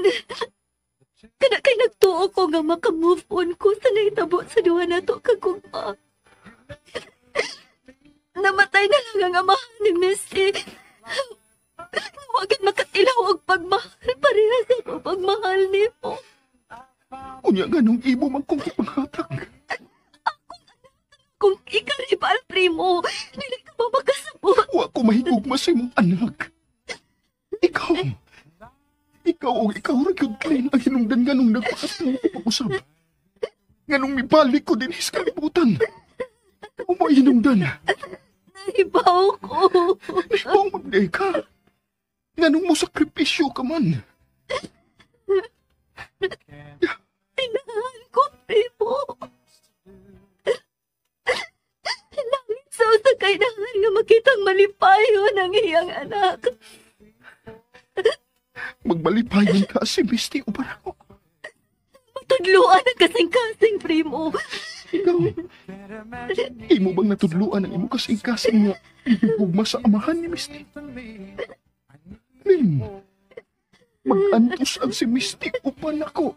Kana kay nagtuo ko nga maka-move on ko sa nahitabo sa duha nato kagugma. Namatay na lang ang amahan ni Misty. Wa gid makatilaw og pagmahal pareha sa akong pagmahal nimo. Unya nganong imo man kong ipanghatag. Kung ikaribal, Primo, dili ka ba makasabot? Wa ko mahigugma sa imong anak. Ikaw. Ikaw o ikaw ra gyud, Glenn, ang hinungdan nganong nagpakatawo ko pag-usab. Nganong mibalik ko dinhi sa kalibutan. Ikaw mo hinungdan. Nahibaw ko. Nahibaw magday ka. Nganong mo sakripisyo ka man. Tinahan ko, Primo. Langit sa usa kay nahan nga makitang malipayon ang iyang anak. Magmalipayon ka si Misty uban ako. Matudluan ang kasing-kasing, Primo. Ikaw, imo bang natudluan ang imo kasing-kasing nga ibigugma sa amahan ni Misty? Lin, mag-antos ang si Misty uban ako.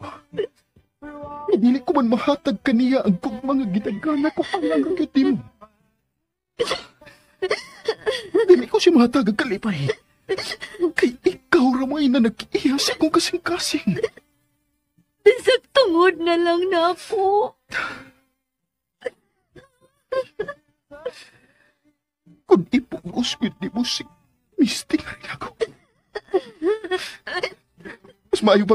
Dili ko man mahatag kaniya ang gugma nga gitagana ko ang ang mo. Dili ko siya mahatag ang kalipay. Kay ikaw ramay na nag-iya sa akong kasing-kasing. Bisag tungod na lang na ako. Kung ipugos yun ni mo si Misty na rin ako. Mas maayo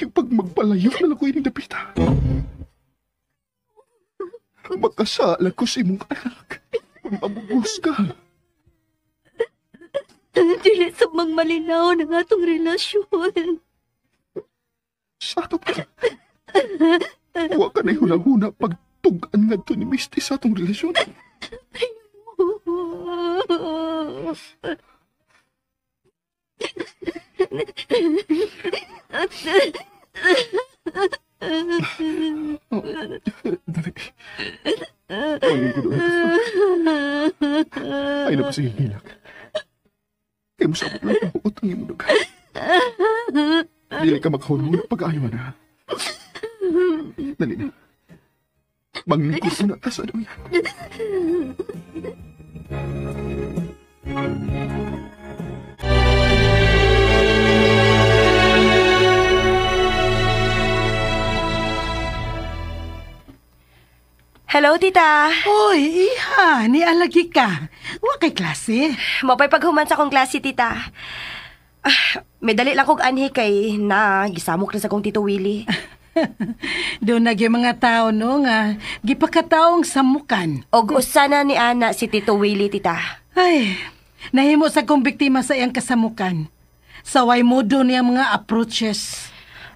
pag magpalayo na lang ko ining dapita. Makasala ko sa imong anak. Kung mabugos ka. Dili sa mang malinaw ng atong relasyon. Sa ato pa. Wa ka na'y hunahuna pagtugan nga to ni Misty sa atong relasyon. Oh, dali. Ay, ko doon. Ay, na pa sige hilak. Kaya mo sabot lang ang buot ang imong duga. Dili ka makahunahuna pag-ayaw na. Dali na. Manglingkod na ta sa duyan. Hello, tita. Uy, iha, nialagi ka. Wa kay klase. Mapay paghuman sa akong klase, tita. Ah, may dali lang kog anhi kay na gisamok na sa akong Tito Willie. Doon na gyud mga tao no nga gipakataong samukan. Og usa na ni ana si Tito Willie, tita. Ay, nahimo sa kong biktima sa iyang kasamukan. Saway modo niya mga approaches.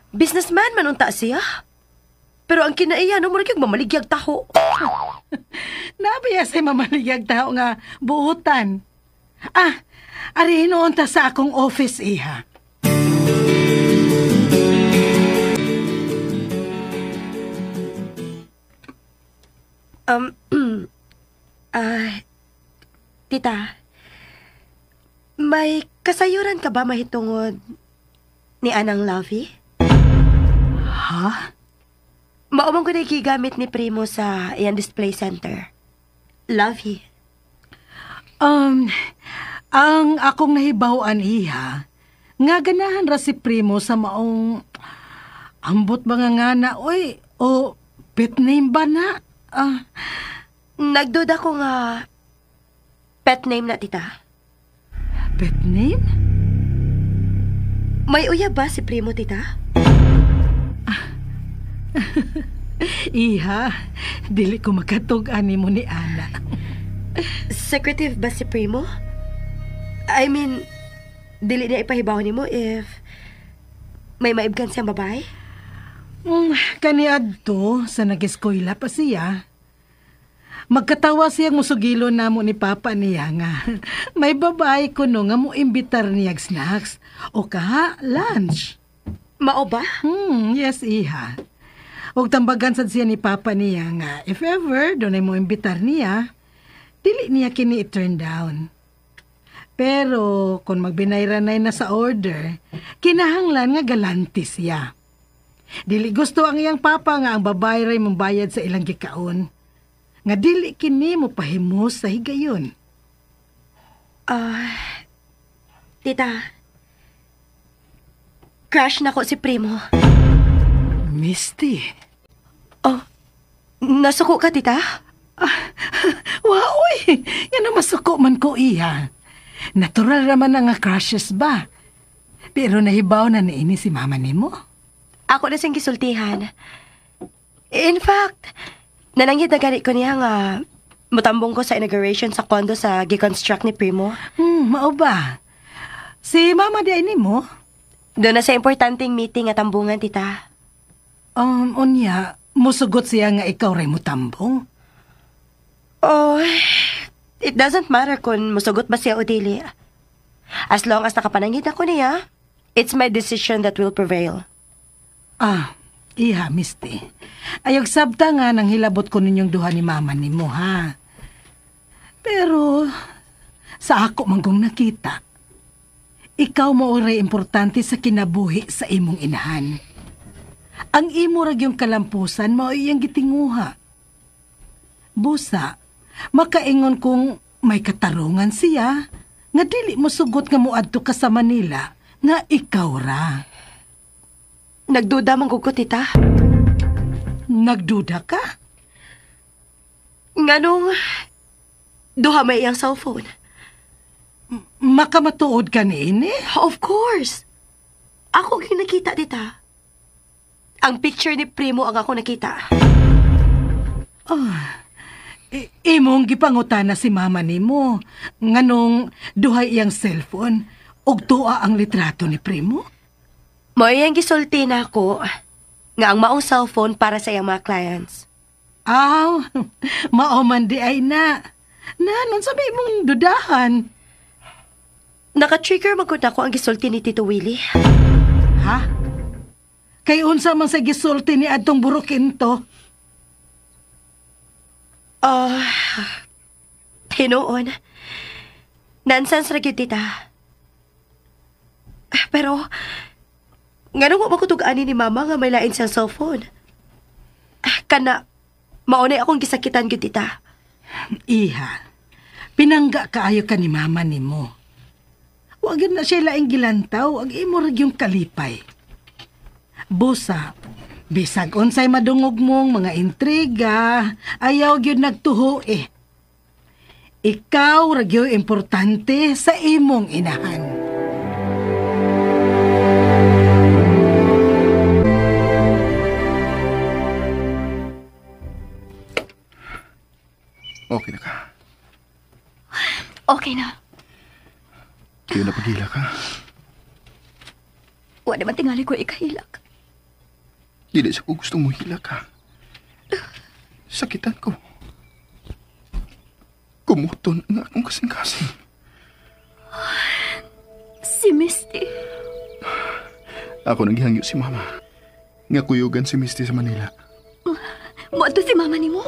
Businessman man unta siya. Pero ang kinaiya, no, mura kayong mamaligyag taho. Nabiya sa'y mamaligyag taho nga buutan. Ah, ari hinuon ta sa akong office, iha. Tita, may kasayuran ka ba mahitungod ni Anang Lovey? Ha? Maumang ko na gigamit ni Primo sa iyang display center. Lovey. Ang akong nahibaw-an, iha, nga ganahan ra si Primo sa maong ambot ba nga na, oy, o pet name ba na? Ah. Nagduda ko nga pet name na, tita. Pet name? May uya ba si Primo, tita? Iha, dili ko makatug-an nimo ni Ana. Secretive ba si Primo? I mean, dili niya ipahibaw nimo if may maibgan siyang babae? Kaniadto sa nag-eskwela pa siya. Magkatawa siyang musugilo namo ni Papa niya nga may babae kuno nga mo imbitar niyag snacks o kaha lunch. Mao ba? Yes, iha. Og tambagan sad siya ni Papa niya nga if ever dunay mo imbitar niya, dili niya kini i-turn down. Pero kung magbinayranay na sa order, kinahanglan nga galante siya. Dili gusto ang iyang papa nga ang babae ray mambayad sa ilang gikaon. Nga dili kini mo pahimos sa higayon. Tita, crush na ko si Primo. Misty. Oh, nasuko ka, tita? Waoy, nga masuko man ko, iha. Natural raman na nga crushes ba? Pero nahibaw na niini si mama nimo. Ako na siyang gisultihan. In fact, nananghid na gani ko niya nga mutambong ko sa inauguration sa condo sa gi-construct ni Primo. Mao ba? Si mama di ay nimo? Doon na sa importanteng meeting at tambungan, tita. Unya, musugot siya nga ikaw ray mutambong? Oh, it doesn't matter kung musugot ba siya o dili. As long as nakapananghid ako niya, it's my decision that will prevail. Ah, iha, Misty. Ayog sabta nga nang hilabot ko ninyong duha ni mama nimo, ha? Pero, sa ako man kong nakita, ikaw mo oray importante sa kinabuhi sa imong inahan. Ang imo rag yung kalampusan mao iyang gitinguha. Busa, makaingon kung may katarungan siya, nga dili mo sugot nga moadto ka sa Manila, nga ikaw ra. Nagduda man gud ko, tita. Nagduda ka? Nganong duha may iyang cellphone. Makamatuod ka niini? Of course. Ako ang nakita, tita. Ang picture ni Primo ang ako nakita. Oh, imong gipangutana si mama nimo nganong duhay iyang cellphone ug tuwa ang litrato ni Primo? Mo iyang gisulti na ako nga ang maong cellphone para sa iyang mga clients. Aw, mao man di ay na. Nanon sa may imong dudahan. Naka-trigger man gud ako ang gisulti ni Tito Willie. Ha? Kay unsa man sa gisulti ni adtong burukinto? Hinuon. Nonsense ra gyud, tita. Pero nganong wa makutug-ani ni mama nga may lain siyang cellphone? Kana, maunay akong gisakitan gyud, tita. Iha, pinangga kaayo ka ni mama nimo. Wa gyud na siya laing gilantaw, ag imo ra gyud kalipay. Busa, bisag unsay madungog mong mga intriga, ayaw gyud nagtuho eh. Ikaw ra gyud importante sa imong inahan. Okay na ka? Okay na. Kaya napaghila ka? Wa naman tingali ko ikahilak. Dili sa ko gustong muhila ka. Sakitan ko. Kumuton ang akong kasing-kasing. Si Misty. Ako nang gihangyo si Mama. Nga kuyugan si Misty sa Manila. Moadto si Mama nimo?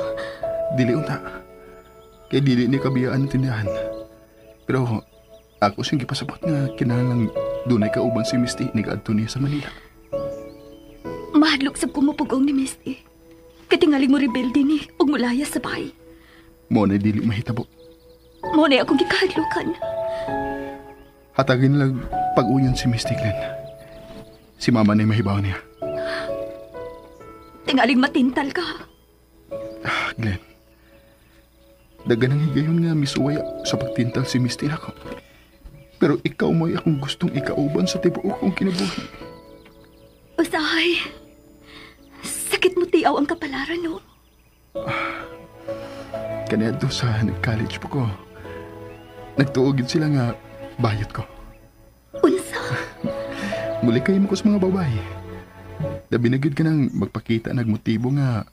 Dili unta. Kay dili ni kabiyaan ang tindahan. Pero ako siyang gipasabot nga kinahanglang dunay kauban si Misty ni kaadto niya sa Manila. Mahadlok sab ko mapugong ni Misty. Katingaling mo rebelde ni ug mulaya sa bahay. Mo na dili mahitabo. Mo na akong gikahadlokan. Hatagin lang pag-uyon si Misty, Glenn. Si Mama na mahibaw niya. Tingaling matintal ka. Glenn, dagan ang higayon nga misuwaya sa pagtintal si Misty nako. Pero ikaw mo'y akong gustong ikauban sa tibuok kong kinabuhi. Usahay, sakit mo tiaw ang kapalaran, no? Kaniadto sa nag-college po ko. Nagtuogid sila nga bayot ko. Unsa? Muli kayo mo ko sa mga babae. Labi na gyud ka nang magpakita nagmotibo nga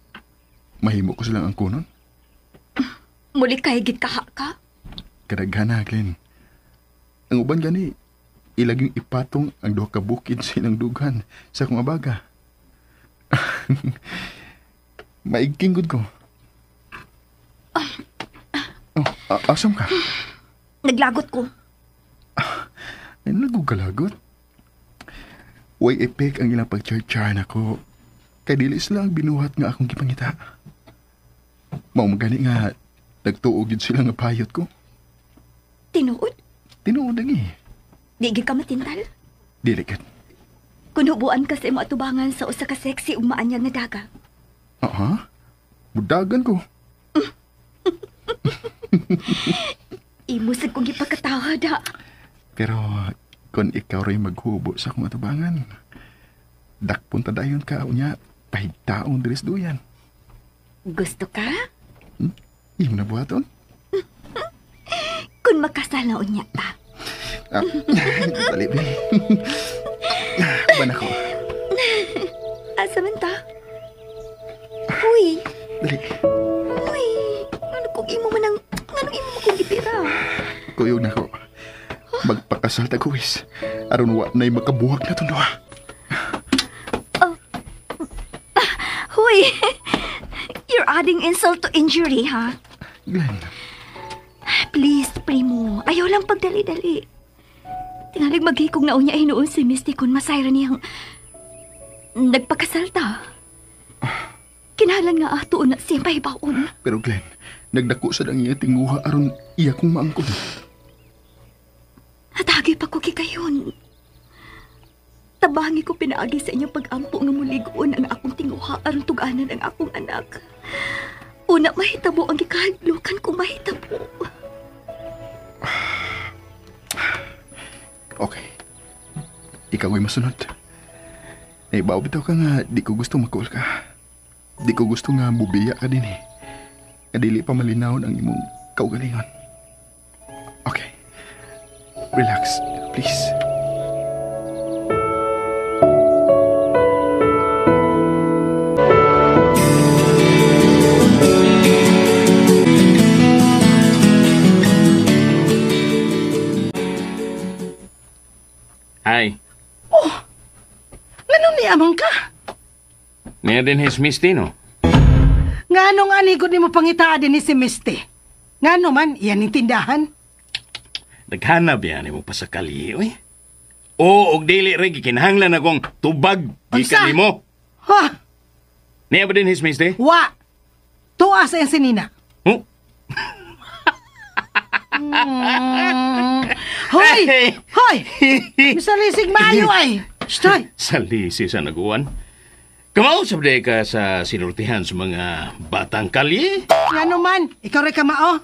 mahimo ko silang angkunon. Muli kay gid kaha ka? Kadaghana, Glenn. Ang uban gani, ilaging ipatong ang duha ka bukid sa ilang dughan sa akong abaga. Maigking gud ko. Oh, asam ka? Naglagot ko. Ay, nagugalagot. Way epek ang ilang pag-char-char nako. Kay dili sila ang binuhat nga akong gipangita. Mao magani nga nagtuo gyud sila nga payot ko. Tinuod? Tinuod lagi. Di gyud ka matintal? Dili gud. Kun hubuan ka sa imong atubangan sa usa ka sexy ug maanyag nga daga. Aha. Budagan ko. Imo sad kong gipakatawa da. Pero kung ikaw rin maghubo sa akong atubangan, dakpon ta dayon ka unya pahigtaon diri sa duyan. Gusto ka? Imo na buhaton? Kun makasal na unya ta. Ah, dali be. Uban ako. Asa man ta? Uy, Dali. uy. Ano kung imo man ang nganong imo man kong gipira? Kuyog na ko. Magpakasal ta kuwis. Aron wa na'y makabuhag na tong duha. Huy. You're adding insult to injury, ha? Glenn, Please, Primo. Ayaw lang pagdali-dali. Tingalig maghikog na unya hinuon si Misty kung masayra niyang nagpakasal ta. Kinahanglan nga ato na siya pahibaon. pero Glenn, nagdako sad ang iya tinguha aron iya kong maangkon. Hatagi pa ko kikayon. Tabangi ko pinaagi sa inyong pag-ampo nga muligoon ang akong tinguha aron tug-anan ang akong anak. Una mahitabo ang gikahadlukan ko mahitabo. Okay. Ikaw ay masunod. Naibaw bitaw ka nga, di ko gusto makuol ka. Di ko gusto nga mubiya ka din eh. Nga dili pa malinawon ang imong kaugalingon. Okay. Relax, please. Ay, Ngano ni amang ka? niya din his Misty, no? Ngano nga ani gud nimo pangitaa din ni si Misty? Ngano man iyan ning tindahan? Naghanap yan mo pa sa kalye, oy. Oo, og dili rin, gikinahanglan akong tubag gikan nimo. Ha? Niya ba din his Misty? Wa. Tuwa sa iyang sinina. Huh? Hoy! Hoy! Misalisig maayo ay! Stoy! Salisi sa naguan. Kamao sa ka sa sinurtihan sa mga batang kalye. Ngano man, ikaw rin ka mao.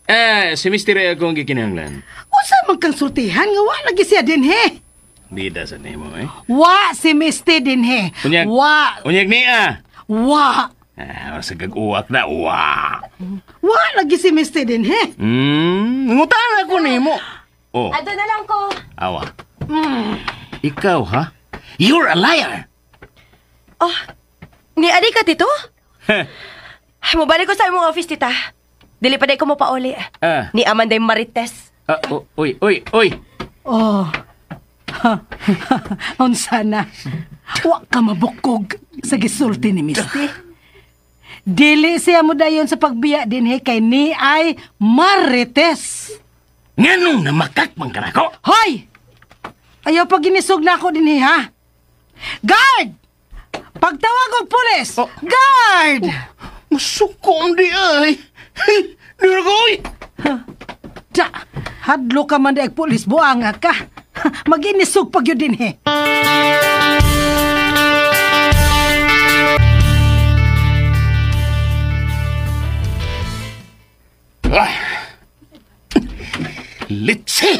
Eh, si Misty rin akong gikinahanglan. Unsa man kang sultihan nga wa lagi siya dinhi? Bida sa nimo, eh. Wa si Misty dinhi. Unyag. Wa. Unyag niya. Wa. Ah, sa gag-uwak na, wa. Wa lagi si Misty dinhi. Ngutan ako nimo. Oh, Ado na lang ko. awa. Ikaw, ha? You're a liar. Oh, ni adi ka, tito? Mubalik ko sa imong office, tita. Dili pa day ko mo pauli. Ah. Ni Amanday Marites. Ah, oh, oy, oy, oy. Oh. Unsa na? Wa ka mabukog sa gisulti ni Misty. Dili siya mo dayon sa pagbiya dinhi kay ni ay Marites. Nganong namakak man ka nako? Hoy! Ayaw pag ginisog na ako dinhi ha. Guard! Pagtawag og pulis! Oh. Guard! Masuko ang di ay. Duragoy! Ta, hadlo ka man daig pulis buanga ka. Maginisog pag yun dinhi. Ah. Litsi!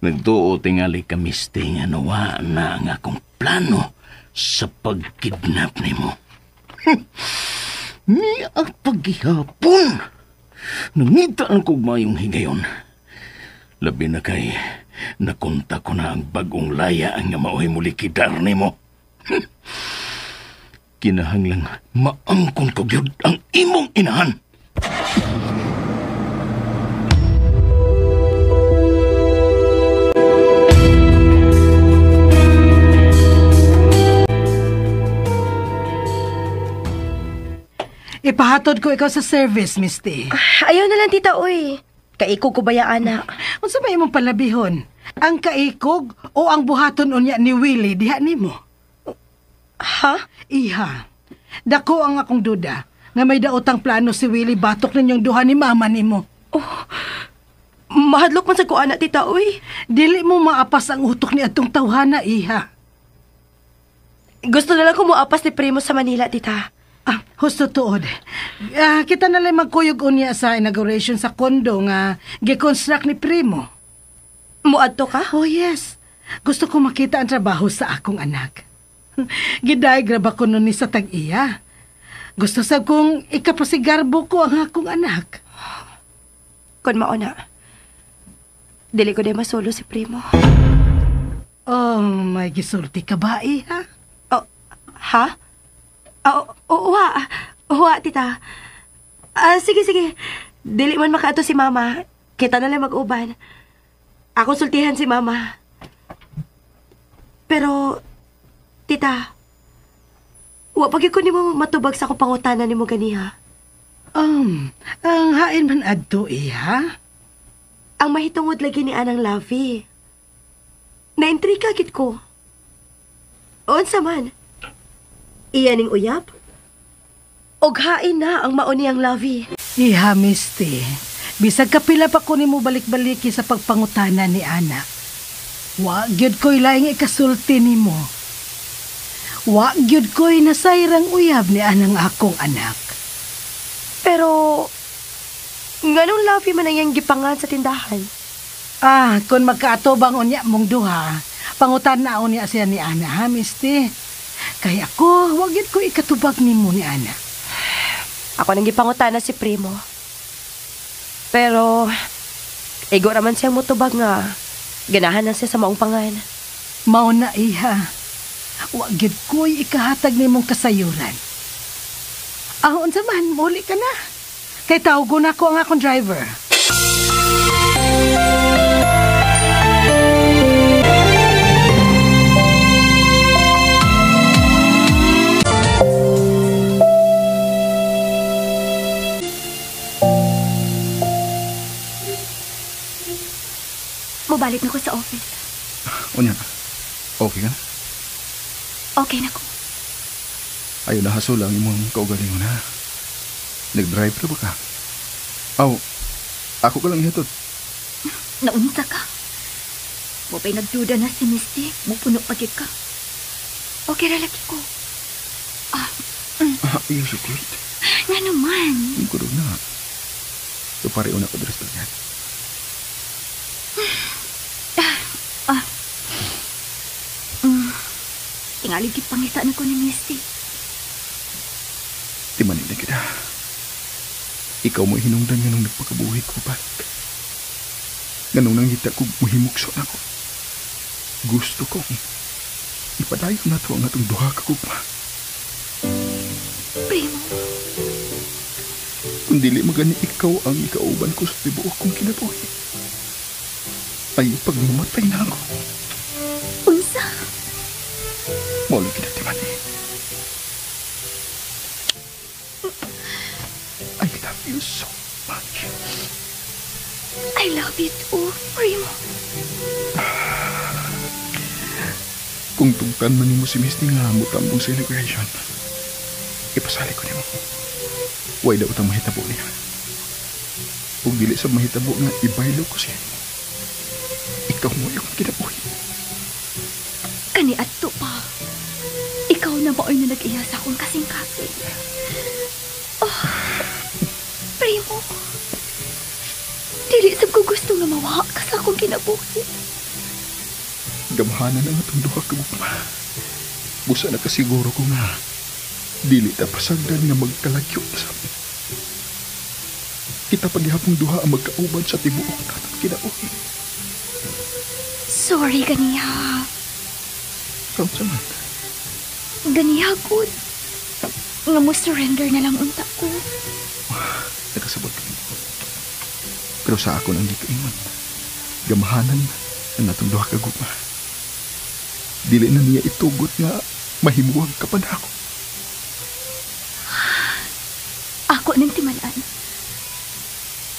Nagtuo tingali ka, Misty, nga nawa na ang akong plano sa pagkidnap nimo. Ni ang paghihapon. Nangita ang kugmayong higayon. Labi na kay nakonta ko na ang bagong laya ang nga mao'y mulikidar nimo. Kinahanglang maangkon ko gyud ang imong inahan. Ipahatod ko ikaw sa service, Misty. Ayaw na lang, tita, uy. Kaikog ko ba ya, ana? Unsa ba imong palabihon? Ang kaikog o ang buhaton unya ni Willie diha nimo? Ha? Iha. Dako ang akong duda nga may daotang plano si Willie batok ninyong duha ni mama nimo. Oh, mahadlok man sa ko, ana, tita, uy. Dili mo maapas ang utok ni atong tawhana, iha. Gusto na lang ko moapas ni Primo sa Manila, tita. Ah, husto tuod. Kita na lang magkuyog unya sa inauguration sa kondo nga gikonstruct ni Primo. Muadto ka? Oh, yes. Gusto ko makita ang trabaho sa akong anak. Giday, graba ko nun ni sa tag-iya. Gusto sa kong ikapasigarbo ko ang akong anak. Kun mauna, dili ko di masulo si Primo. Oh, may gisulti ka ba, iha? Oh, ha? Uwa. Uwa, tita. Sige, sige. Dili man makaato si mama. Kita na lang mag-uban. Ako sultihan si mama. Pero, tita, wa pag ko nimo matubag sa akong pangutana nimo ganiha. Ang hain man adto, iha? Ang mahitungod lagi ni Anang Lovey. Naintriga gid ko. Unsa man? Iya ning uyab? Og hain na ang mao niyang Lovey. Iha, Misty. Bisag kapila pa ko nimo balik-baliki sa pagpangutana ni Ana. Wa gyud ko'y laing ikasulti nimo. Wa gyud ko'y nasayrang uyab ni Anang akong anak. Pero, nganong Lovey man ang iyang gipangan sa tindahan? Ah, kung magkaatobang unya mong duha, pangutan na unya siya ni Ana, ha, Misty? Kaya ako, wag yun ko ikatubag nimo ni Ana. Ako nang gipangutana si Primo. Pero, igo raman siyang mutubag nga, ganahan na siya sa maong pangan. Mao na, iha. Wag yun ko'y ikahatag nimong kasayuran. Ah, unsa man, muli ka na. Kay tawgon ako ang akong driver. Mabalik na ko sa office. Unya, okay ka na? Okay na ko. Ayaw na hasol ang imong kaugalingon, ha? Nag-drive na ba ka? Aw, ako ka lang ihatod. Naunsa ka? Mupay nagduda na si Misty. Mupuno pagit ka. Okay ra lagi ko. Ayaw suklit. Nga naman. Ang kurog na. So pareho na ko dress na yan. Tingali gid pangita na ko ni Misty. Timanin na kita. Ikaw mo hinungdan nga nung nagpakabuhi ko balik. Nga nung nangita ko muhimukso na ko. Gusto kong ipadayon na to ang atong duha ka gugma. Primo. Kung dili magani ikaw ang ikauban ko sa tibuok kong kinabuhi. Ay pagmamatay na ako. Unsa? Molo kinatiman eh. I love you so much. I love you too, Primo. Kung tungtan man nimo si Misty nga mutambong sa inauguration, ipasali ko nimo. Way daw utang mahitabo niya. Ug dili sa mahitabo nga ibaylo ko siya. Ikaw mo yung kinabuhi. Kani adto pa. Ikaw na maoy na nag-iya sa akong kasing-kasing. Oh, Primo, dili sab ko gusto nga mawa ka sa akong kinabuhi. Gamhanan ang atong duha ka gugma. Busa nakasiguro ko nga dili ta pasagdan nga magkalagyo sa. Kita paghihapong duha ang magkauban sa tibuok natong kinabuhi. Sorry, ganiha. Kaunsa man? Ganiha, good. Nga mo surrender na lang unta ko. Nakasabot ko. Pero sa ako nang gikaingon, gamhanan ang atong duha ka gugma. Dili na niya itugot nga mahimuwag ka pa na ako. Ako nang timan-an.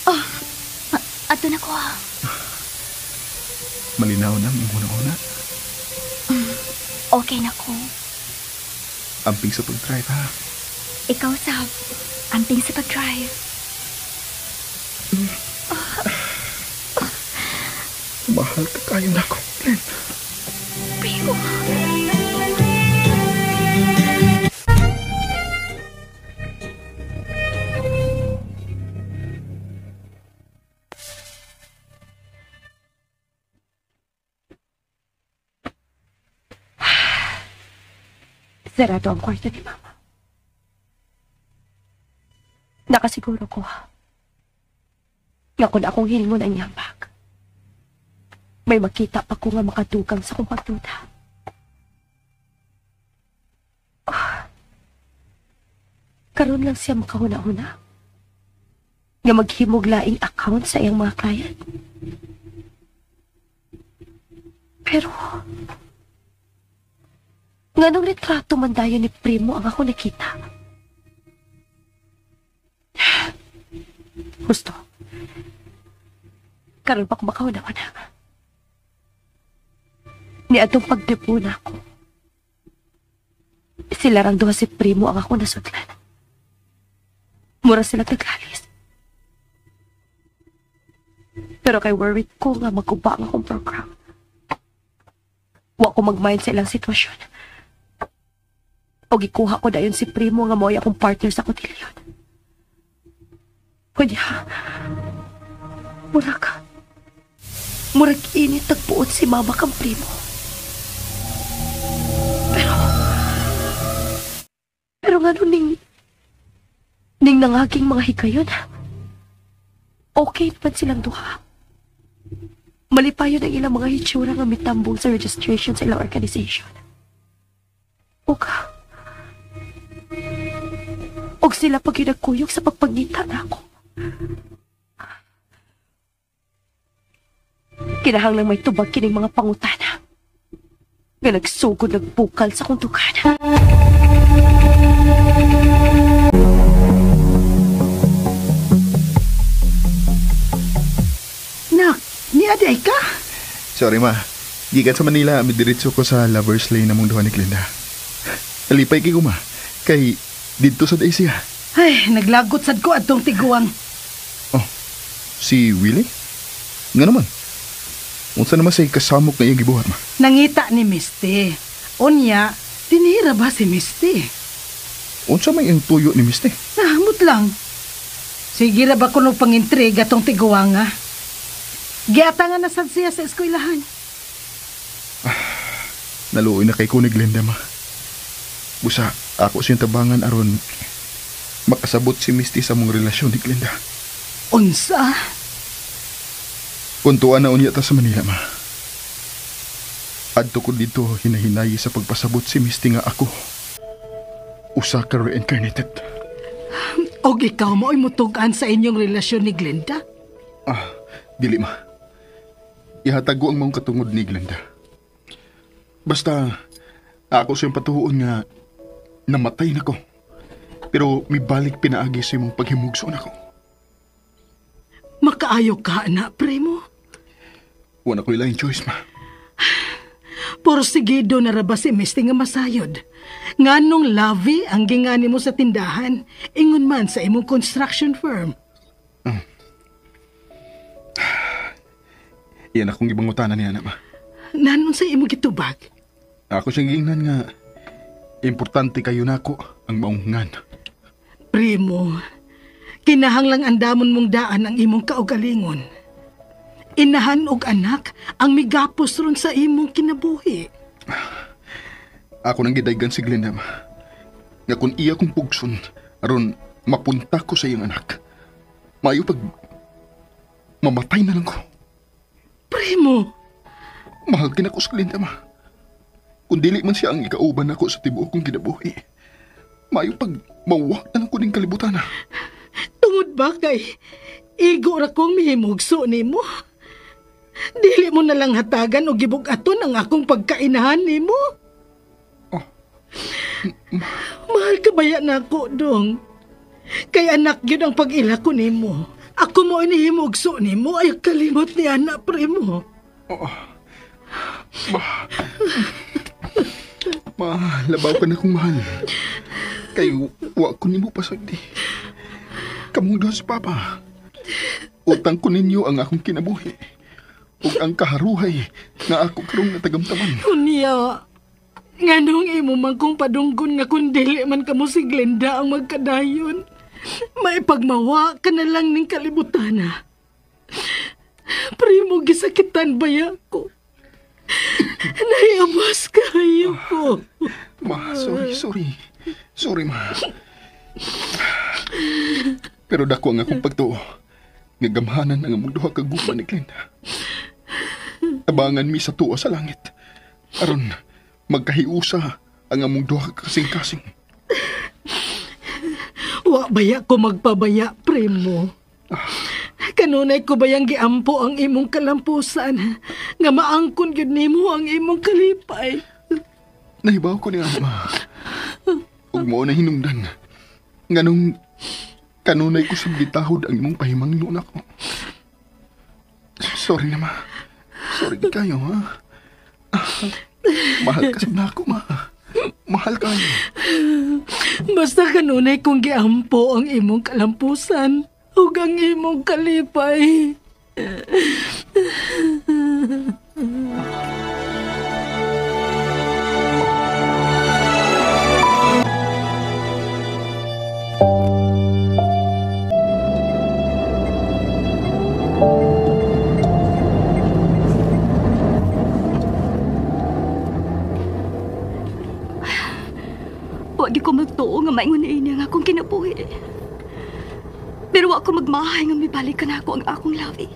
Oh, ato na ko ha. Malinaw na ang imong una-una. Okay na ko. Amping sa pag-drive ha. Ikaw, Sab. Amping sa pag-drive. Mahal ka kayo na ako, Glenn. Primo. Sarado ang kwarto ni Mama. Nakasiguro ko ha. Nga kung akong hilingon ang iyang bag, may makita pa ko nga makadugang sa kong pagduda. Oh. Karon lang siya makahuna-huna nga maghimog laing account sa iyang mga client. Pero nganong litrato man dayon ni Primo ang ako nakita? Gusto. Karon pa ko makahuna-huna. Ni atong pagdepo na ako. Sila rang duha si Primo ang ako nasudlan. Mura sila taghalis. Pero kay worried ko nga mag-uba ang akong program. Wa ko mag-mind sa ilang sitwasyon. O gikuha ko dayon si Primo nga mo'y akong partner sa kotilyon. Kunya, murag init tagpuot si Mama kang Primo. Pero nga nun ning nangaging mga higayon, okay naman silang duha. Malipayon ang ilang mga hitsura nga mitambong sa registration sa ilang organization. Og sila pag yun nagkuyog sa pagpangita na ako. Kinahanglang may tubag kining mga pangutana nga nagsugod nagbukal sa kong dughan. Nak, niaday ka? Sorry ma, gikan sa Manila, midiretso ko sa Lover's Lane namong duha ni Glenda. Nalipay kay ko ma, kay didto sa Daisy. Ay, naglagot sad ko adtong tiguang. Oh, si Willie? Nga naman. Unsa naman say kasamok nga iyang gibuhat ma? Nangita ni Misty. Unya, tinira ba si Misty? Unsa may iyang tuyo ni Misty? Nahamot lang. Sige ra ba kuno pangintriga tong tiguang nga? Giata nga na sad siya sa eskwelahan. Naluoy na kay ko ni Glenda ma. Busa, ako siyang tabangan aron makasabot si Misty sa mong relasyon ni Glenda. Unsa? Kuntuan na unya ta sa Manila, ma. Adto ko dito hinahinayi sa pagpasabot si Misty nga ako usa ka reincarnated. Og ikaw mo ay mutug-an sa inyong relasyon ni Glenda? Ah, dili ma. Ihatag ko ang maong katungod ni Glenda. Basta ako siyang patuhuon nga namatay na ko. Pero mibalik pinaagi sa imong paghimugso na ko. Makaayo ka na, Primo. Wala ko ilang choice, ma. Porsigido na ra ba si Misty nga masayod? Nganong lavi ang gingani mo sa tindahan, ingon man sa imong construction firm. Iyan akong ibangutanan niya na, ma. Nanon sa imong gitubag? Ako siyang giingnan nga importante kayo nako ang maungan. Primo, kinahanglang andamon mong daan ang imong kaugalingon. Inahan og anak ang migapos ron sa imong kinabuhi. Ako nang gidaygan si Glenda, ma. Nga kung iya kong pugson, aron mapunta ko sa iyang anak. Maayo pag mamatay na lang ko. Primo! Mahal kinako sa Glenda, ma. Kung dili man siya ang ikauban ako sa tibuok kong kinabuhi, maayo pag mawak na lang ko ning kalibutan, ha. Tungod ba kay igo ra kong mihimugso nimo? Dili mo na lang hatagan o gibug-aton ang akong pagkainahan nimo? Oh. Mahal ka baya na ako, dong? Kay anak yun ang pag-ila ko nimo. Ako mo inihimugso nimo ay kalimot ni anak, primo. Oh. Ma, labaw ka na kong mahal. Kay wa ko nimo pasagdi. Kamong doon si Papa. Utang ko ninyo ang akong kinabuhi. Ug ang kaharuhay nga ako karong natagamtaman. Unya, nganong imo man kong padunggon nga kung dili man kamo si Glenda ang magkadayon, maipagmawa ka na lang ning kalibutan. Primo, gisakitan baya ko. Naiabas kayo ko. Ma, sorry. Sorry, ma. Pero dako ang akong pagtuo. Ngagamhanan ang among duha ka gugma ni Glenda. Abangan mi sa tuwa sa langit. Aron magkahiusa ang among duha ka kasing-kasing. Wa baya ko magpabaya, primo. Kanunay ko bayang giampo ang imong kalampusan nga maangkon gyud nimo ang imong kalipay. Nahibaw ko niya, ma. Ug mao na hinungdan. Nganong kanunay ko sa gitahod ang imong pahimangno nako. Sorry na, ma. Sorry kayo, ha? Mahal ka sa nako, ma. Mahal kayo. Basta kanunay kong giampo ang imong kalampusan ug ang imong kalipay. Wag ko magtuo nga maingon na ini ang akong kinabuhi. Pero wa ko magmahay nga mibalik ka na ako ang akong labi.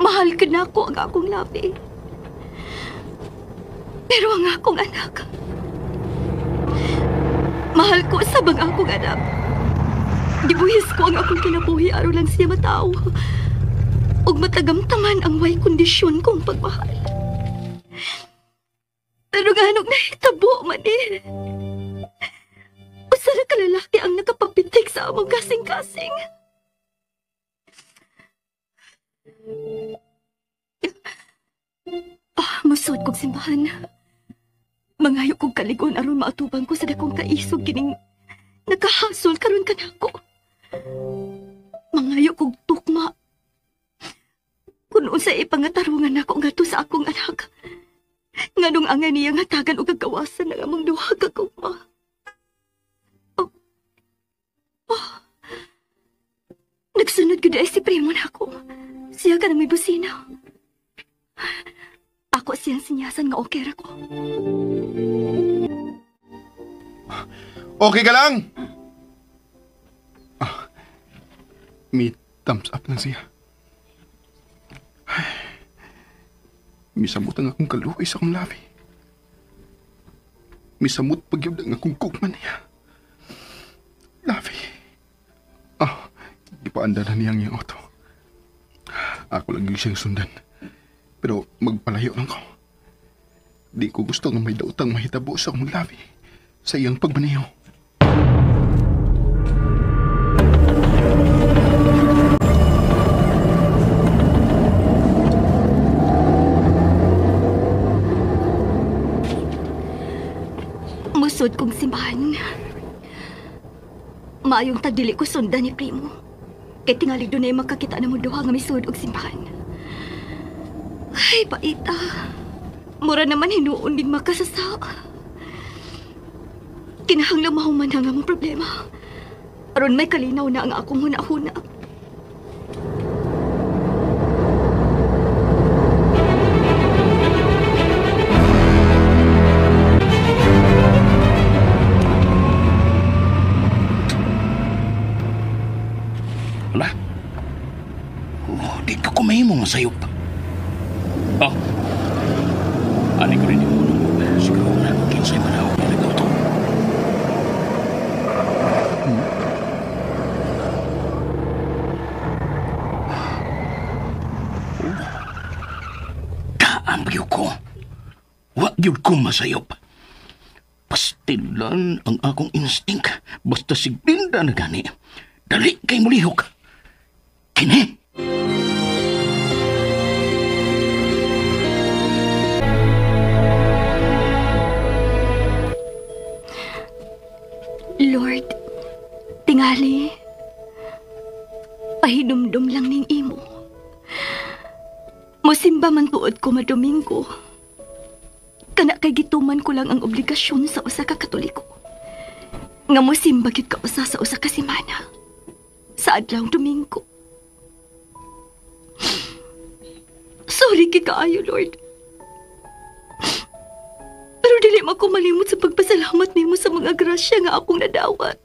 Mahal ka na ako ang akong labi. Pero ang akong anak, mahal ko sa bang akong anak. Gibuhis ko ang akong kinabuhi aron lang siya matao. Ug matagamtaman ang way kondisyon kong pagmahal. Pero nganong nahitabo man eh. Usa ra ka lalaki ang nakapapitik sa among kasing-kasing. Musod kog simbahan. Mangayo kog kaligon aron maatubang ko sa dakong kaisog kining nakahasol karon kanako. Mangayo kog tukma. Kun unsa ipangatarungan nako ngadto sa akong anak. Nganong angay niya nga tagan og kagawasan ang among duha ka gugma. Nagsunod gud ay si Primo nako. Siya ka na may busina. Ako siyang sinyasan nga okay ra ko. Okay ka lang? May thumbs up lang siya. Misamot ang akong kaluoy sa akong labi. Misamot pagyud ang akong kugman niya. Labi. Ipaanda na niya ang iyang auto. Ako lang yung siyang sundan. Pero magpalayo lang ko. Di ko gusto nga may dautang mahitabo sa akong labi sa iyang pagmaneho. Musod kong simbahan. Maayong tagdili ko sundan ni Primo. Kay tingali doon ay makakita na mo duha nga misud og simbahan. Ay, paita. Mura naman hinuon din makasasa. Kinahanglang mahuman ang among problema. Aron may kalinaw na ang akong huna-huna. Wala. Oh, di ka kumahimo nga sayop. Oh. Ani ko rin yung unong. Siguro na kinsay manawag na nag-auto. Kaan ba ko? Wa gyud ko masayop. Pastilan ang akong instinct. Basta si Glinda na gani. Dali kay mulihok. Kini! Lord, tingali, pahinumdum lang ning imo. Musimba man tuod ko madomingo. Kana kay gituman ko lang ang obligasyon sa usa ka Katoliko. Nga musimba gyud ka usa sa usa ka semana. Sa adlaw Domingo. Sorry kay kaayo, Lord. Pero dili man ko malimot sa pagpasalamat nimo sa mga grasya nga akong nadawat.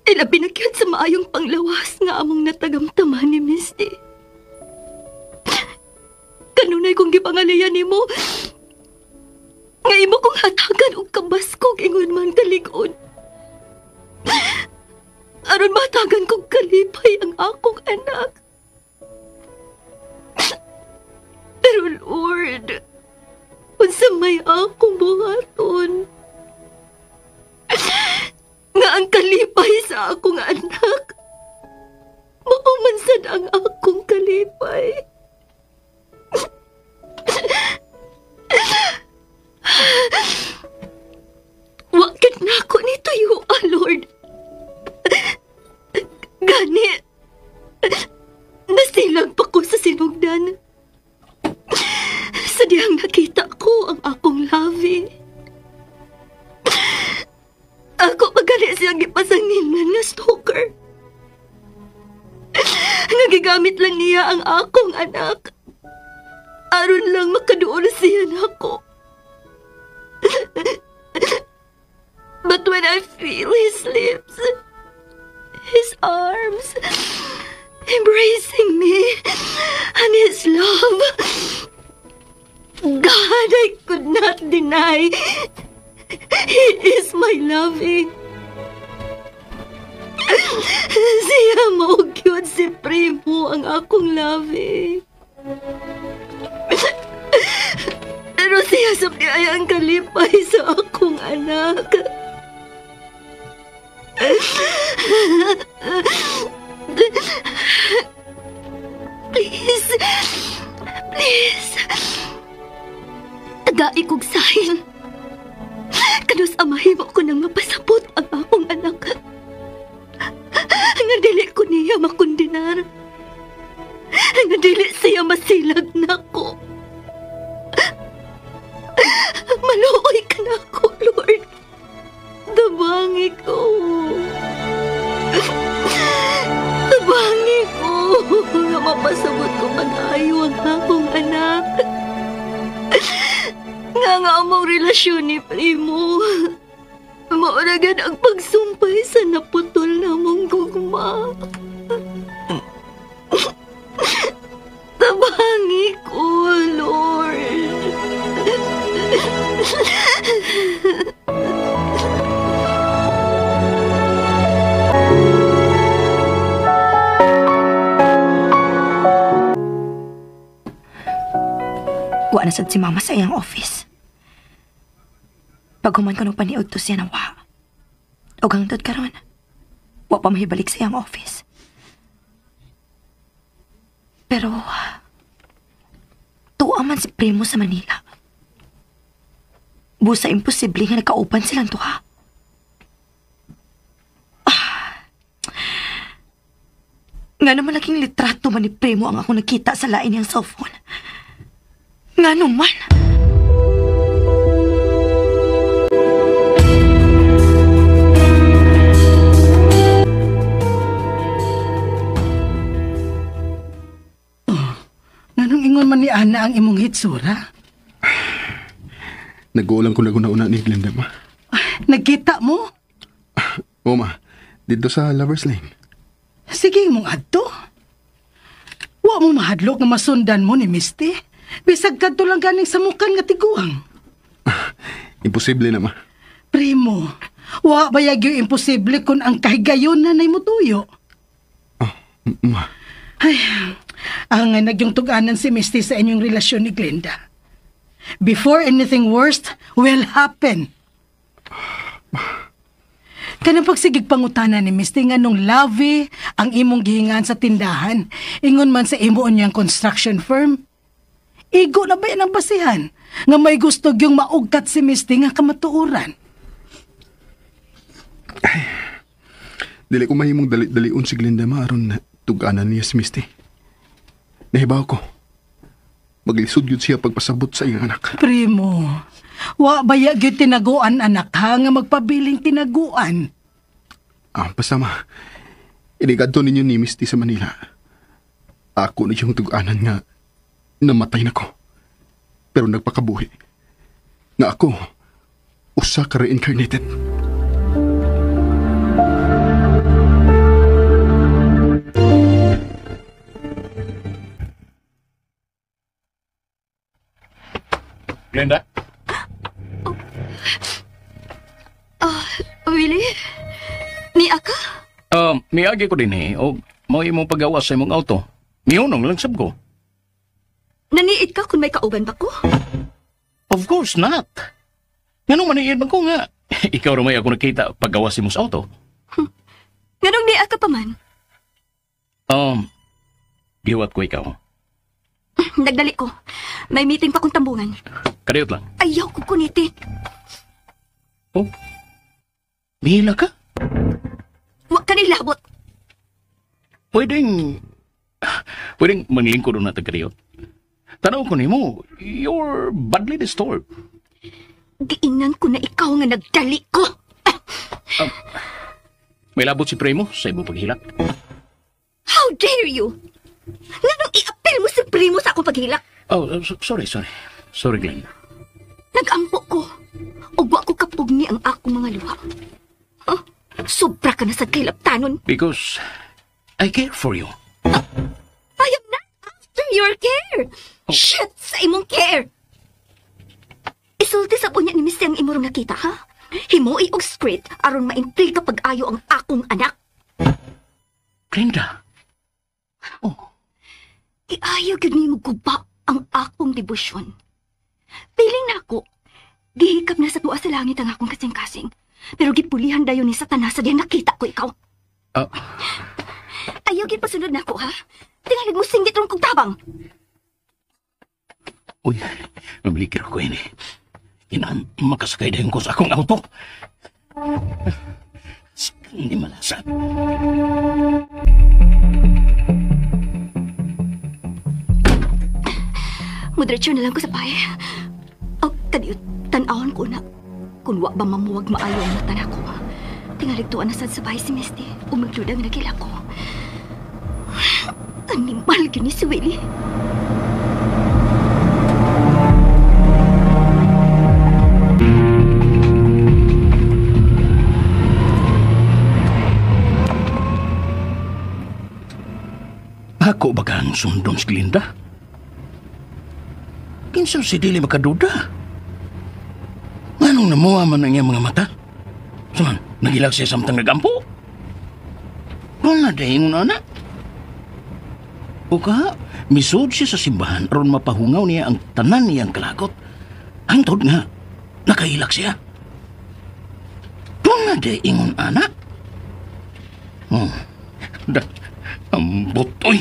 Ilabi na gyud sa maayong panglawas nga among natagamtaman ni Misty. Kanunay kong gipangalayan nimo nga imo kong hatagan og kabaskog ingon man kalig-on. Aron matagan kong kalipay ang akong anak. Pero Lord, unsa may akong buhaton? Nga ang kalipay sa akong anak, mao man sad ang akong kalipay. Wa gid nako ni tuyo, Lord. Gani, nasilag pa ko sa sinugdan. Sa dihang nakita ko ang akong labi. Ako pagali siyang gipasanginan nga stalker. Nagigamit lang niya ang akong anak. Aron lang makaduol siya nako. But when I feel his lips, his arms, embracing me, and his love, God, I could not deny. He is my loving. Siya mao gyud si Primo ang akong loving. Pero siya sab di ay ang kalipay sa akong anak. Please, please, tagai kog sahin. Kanus amahimo ko nang mapasabot ang akong anak. Nga dili ko niya makundinar. Nga dili siya masilag nako. Maluoy ka na ako, Lord. Tabangi ko. Tabangi ko. Nga mapasabot ko pag-ayo ang akong anak. Nga nga among relasyon ni Primo. Mauragan ang pagsumpay sa naputol na mong gugma. Tabangi ko, Lord. Wa na sad si Mama sa iyang office. Paghuman ko nung paniod to siya na wa. O hangtod karon, wa pa mahibalik sa iyang office. Pero, tuwa man si Primo sa Manila. Busa imposible nga nagkauban silang tuha. Nga naman laking litrato man ni Primo ang ako nakita sa lain niyang cellphone. Nga naman! Oh, nganong ingon man ni Ana ang imong hitsura? Nag-uulang ko naguna-una ni Glenda, ma. Nagkita mo? Oo, ma. Dito sa Lover's Lane. Sige mong adto. Wa mo mahadlok nga masundan mo ni Misty. Bisag kadto lang ganing samukan nga tiguang. Imposible na, ma. Primo, wa bayag yung imposible kung ang kahigayon na nay mutuyo. Ma. Ay, ang nagyong tuganan si Misty sa inyong relasyon ni Glenda. Before anything worst will happen. Kanang pagsigig pangutana ni Misty nga nung lavi ang imong gihingan sa tindahan, ingon man sa imo niyang construction firm. Igo na ba yan ang basihan? Nga may gusto yung maugkat si Misty nga kamatuoran. Ay, dili ko mahimong dali-dalion si Glenda ma aron tuganan niya si Misty. Nahibaw ko. Maglisod yun siya pagpasabot sa iyang anak. Primo, wa baya gyud tinaguan anak ha nga magpabiling tinaguan. Ah, basta ma, inigadto ninyo ni Misty sa Manila. Ako na siyang tuganan nga namatay na ko. Pero nagpakabuhi. Nga ako, usa ka reincarnated. Glenda? Oh. Willie? Niya ka? Miagi ko din eh. O mo imong paggawas sa imong auto. Mihunong lang sab ko. Naniid ka kung may kauban ba ko? Of course not. Nganong maniid man ko nga? Ikaw ramay ako nakita paggawas mo sa auto. Nganong niya ka pa man? Giwat ko ikaw. Nagdali ko. May meeting pa kong tambungan. Kadiyot lang. Ayaw ko kunitin. Oh? Mihila ka? Huwag ka nilabot. Pwedeng manglingkod na tagkadiyot. Tanaw ko nimo, you're badly disturbed. Giinan ko na ikaw nga nagdali ko. May labot si Primo sa imong paghilak. How dare you? Nganong i-appeal mo si Primo sa akong paghilak? Oh, sorry. Sorry, Glenn. Nag-ampo ko. Ug wa ko kapugni ang akong mga luha. Huh? Sobra ka na sa kailaptanon. Because I care for you. I am not after your care. Oh. Shit, sa imong care. Isulti sa punya ni Misty ang imong nakita, ha? Himoi og script aron maintriga pag-ayo ang akong anak. Glenda. Oh. Iayo gyud nimo guba ang akong debosyon. Piling na ako, gihikap na sa tuwa sa langit ang akong kasing-kasing. Pero gipulihan dayon ni Satanas sa diyang nakita ko ikaw. Ayaw gid pasunod na ako, ha? Tingalig mo singgit ron kong tabang. Uy, mablikir ko ini. Inaan, makasakay dayon ko sa akong auto. Hindi malasa. Mudiretso na lang ko sa bahay. O, kadiyot, tan-awon ko na. Kung wa ba mamuwag maayo ang mata na ko. Tingalig tuwa na sad sa bahay si Misty. Umagluda nga nagila ko. Animal yun ni si Willie. Ako ba kang sundon si Glinda? Kinsa si dili makaduda? Anong namuha man ang iyang mga mata? Saman, nagilag siya samtang nagampo? Kung na dahil na na. O ka, misod siya sa simbahan aron mapahungaw niya ang tanan niyang kalagot. Hangtod nga, nakahilak siya. Kung na dahil anak. Oh, ambot, oy.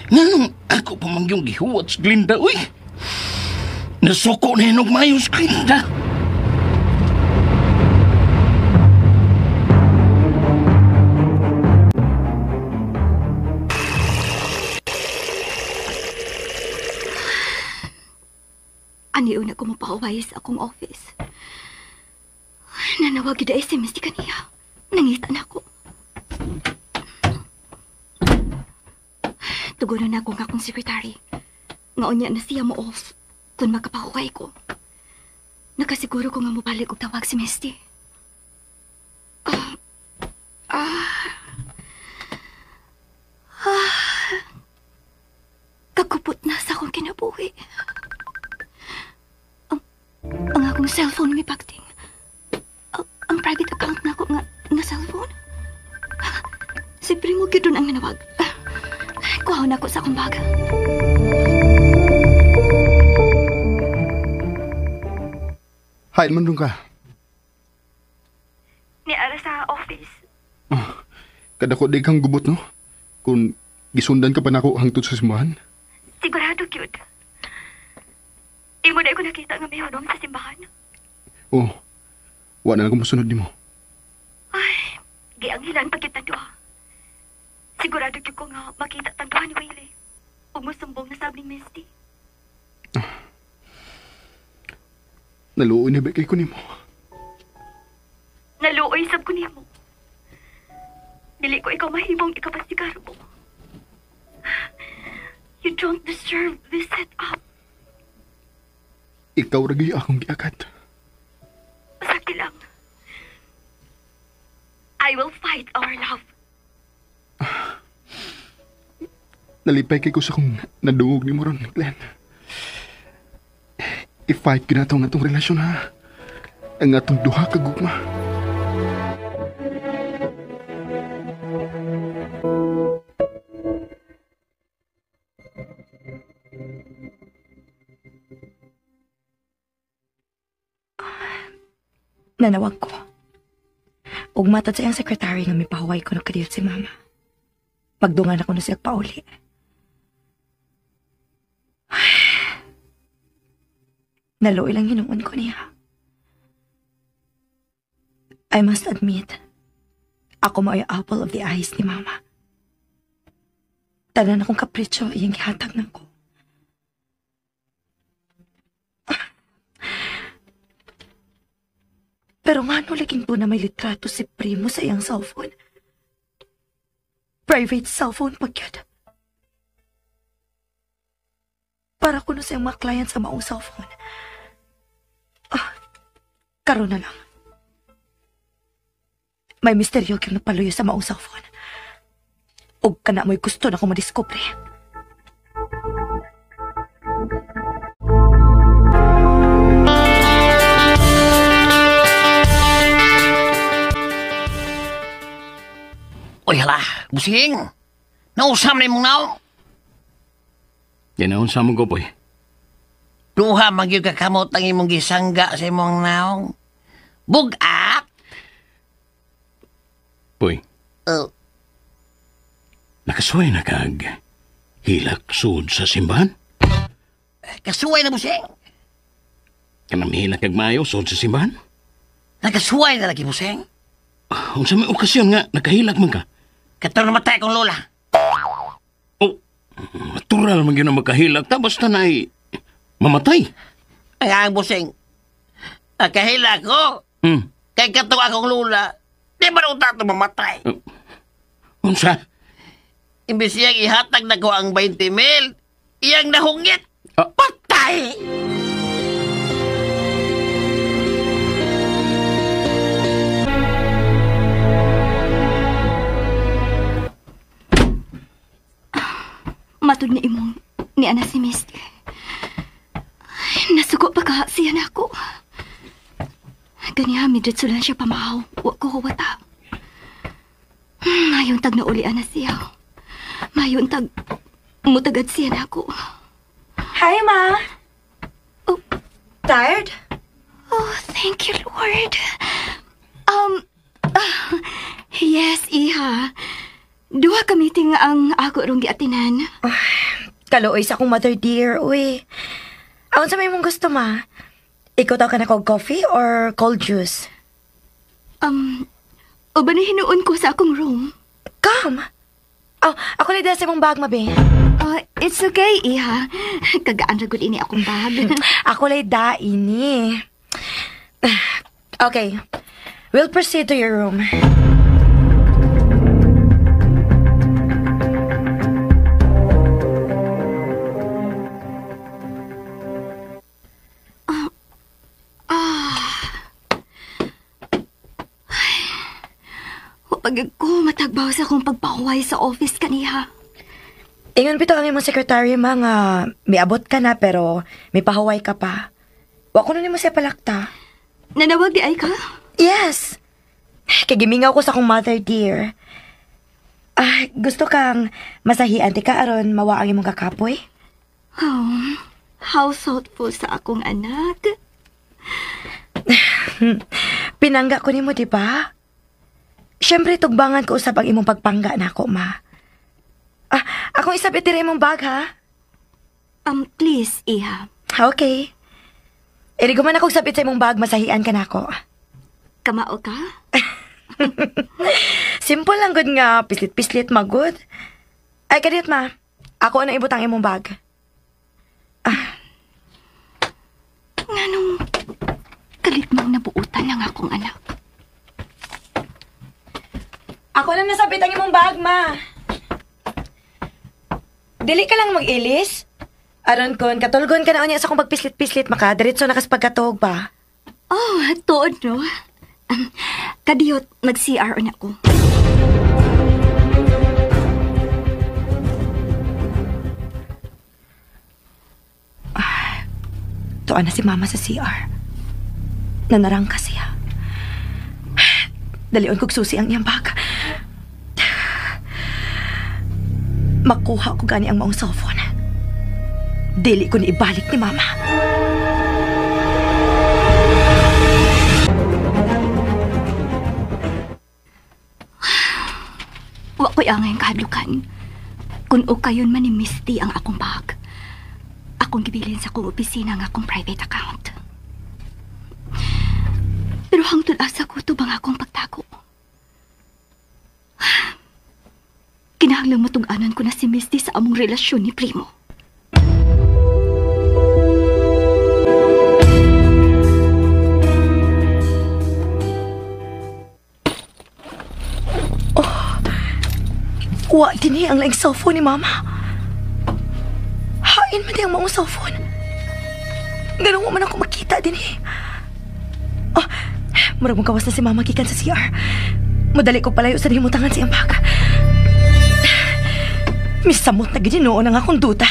Nganong ako pamangyong gihuwat sa Glinda, oy. Nasuko na hinog mayo sa Glinda. Aniyo na ko mapauway sa akong office. Nanawag yun SMS di kaniya. Nangita na ako. Tugunan na ako ng akong secretary. Ngaon niya na siya mo off kung makapahukay ko. Nakasiguro ko nga mabalik og tawag si Misty. Kakupot na sa akong kinabuhi. Ang akong cellphone may pagting. Ang private account na ako nga cellphone. Si Primo gyud ang nanawag. Kuha na ako sa akong bag. Hi, man ka. Niara sa office. Kadako di kang gubot, no? Kung gisundan ka pa nako hangtod sa simbahan. Sigurado, cute. Imo na ko nakita nga may hunong sa simbahan. Oh, wa na lang musunod nimo. Ay, gianghilan pa kita duha. Sigurado gyud ko nga makita tang duha ni Willie. Ug mosumbong na sab ni Misty. Naluoy na ba kay ko nimo? Naluoy sab ko nimo. Dili ko ikaw mahimong ikapasigarbo. You don't deserve this setup. Ikaw ra gyud akong giakat. Masakti lang. I will fight our love. Nalipay kay ko sa kung nadungog nimo ron, Glenn. I-fight gyud nato ang atong relasyon, ha? Ang atong duha ka gugma. Nanawag ko. Ug matad sa iyang sekretary nga mipahuway ko nagkadiyot si mama. Pagdungan ako na siya pauli. Naluoy lang hinuon ko niya. I must admit, ako mao'y apple of the eyes ni mama. Tanan akong kapritsyo iyang gihatag nako. Pero nga no laging to na may litrato si Primo sa iyang cellphone. Private cellphone pagyad. Para kuno sa iyang mga client sa maong cellphone. Karon na lang. May misteryo kang nagpaluyo sa maong cellphone. Og kana mo'y gusto na akong madiskubre. Uy, hala, busing. Nausam na imong naong. Yan na unsa mo ko, boy. Duha magyud ka kamot ang imong gisangga sa imong naong. Bugat! Boy. Nakasuway na kag hilak sud sa simbahan? Kasuway na, busing. Kanang hilak kag maayo sud sa simbahan? Nakasuway na lagi, busing. Unsa may okasyon nga nakahilak man ka? Katong namatay akong lola. Oh, natural man gyud na makahilak ta basta naay mamatay. Ay, ang busing. Nakahilak ko. Kay katong akong lola, di ba nung tato mamatay? Unsa? Imbis iyang ihatag na ko ang 20 mil, iyang nahungit. Patay! Matud ni imong ni ana si Misty. Nasuko pa ka siya na ako. Ganiha, midritso lang siya pamahaw. Wa ko huwata. Mayong tag na uli ana siya. Mayong tag mutagad siya na ako. Hi, Ma. Oh. Tired? Oh, thank you, Lord. Yes, iha. Duha ka meeting ang ako rong giatinan. Kaluoy sa akong mother dear, uy. Aon sa may mong gusto, ma? Ikaw taw ka na kog coffee or cold juice? Uban na hinuon ko sa akong room. Come! Oh, ako na sa imong bag, mabe. It's okay, iha. Kagaan ra gud ini akong bag. Ako lay da ini. Okay. We'll proceed to your room. Wa pagid ko matagbaw sa akong pagpahuway sa office kaniha. Ingon bitaw ang imong secretary ma nga miabot ka na pero may pahuway ka pa. Wa ko na nimo siya palakta. Nanawag di ay ka? Yes. Kay gimingaw ko sa akong mother dear. Ah, gusto kang masahian ti ka aron mawa ang imong kakapoy? Oh, how thoughtful sa akong anak. Pinangga ko nimo, di ba? Siyempre, tugbangan ko usab ang imong pagpangga nako, ma. Ah, akong isabit diri imong bag, ha? Please, iha. Okay. Irigo man akong sabit sa imong bag, masahian ka nako. Kamao ka? Simple lang gud nga, pislit-pislit magud. Ay, kadiyot ma. Ako na ibutang imong bag. Ah. Nganong kalit mang nabuutan ang akong anak. Ako na nasabit ang imong bag, ma. Dili ka lang mag-ilis. Aron kon, katulgon ka na unya sa akong pagpislit-pislit, maka. Diretso na kas pagkatog ba? Oh, tuod no. Kadiyot, mag-CR na ako. Ah, tuan na si mama sa CR. Nanarangka siya. Dalion kog susi ang iyang bag. Makuha ko gani ang maong cellphone. Dili ko ni ibalik ni mama. Wa ko'y angay kahadlukan. Kung ukayon man ni Misty ang akong bag. Akong gibilin sa akong opisina ang akong private account. Pero hangtod asa ko tubang akong pagtago. Kinahanglang matug-anan ko na si Misty sa among relasyon ni Primo. Oh, wa dinhi ang laing cellphone ni Mama. Hain man di ang maong cellphone. Ganun wa man ako makita dinhi. Oh, murag mong kawas na si Mama gikan sa CR. Madali ko palayo sa himutangan siyang bag. Misamot na ginoon ang akong duta.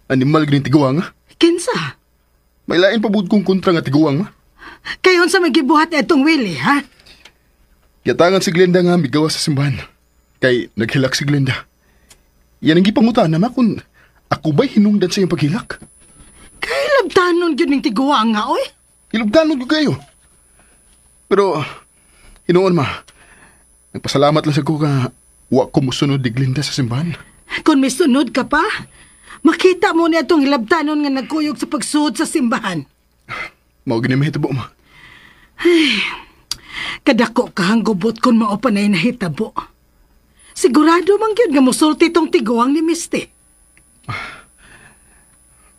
Animal ganing tiguang, ha? Kinsa? May lain pa bud kong kontra nga tiguang, ha? Kayon sa may gibuhat etong Willie, ha? Yatangan si Glenda nga migawa sa simbahan. Kay naghilak si Glenda. Yan ang gipangutan na ma kung ako ba'y hinungdan sa iyong paghilak? Kay labtanon gyud ning tiguang nga, oy. Ilabtanon gyud kayo. Pero, hinuon ma, nagpasalamat lang sa ko ka wa ko musunod ni Glenda sa simbahan. Kung may sunod ka pa, makita mo niya itong hilabtanon nga nagkuyog sa pagsuod sa simbahan. Mao gini mahitabo ma. Ay, kadako ka ang gubot kung mao pa na'y nahitabo. Sigurado man gyud nga musulti tong tiguang ni Misty.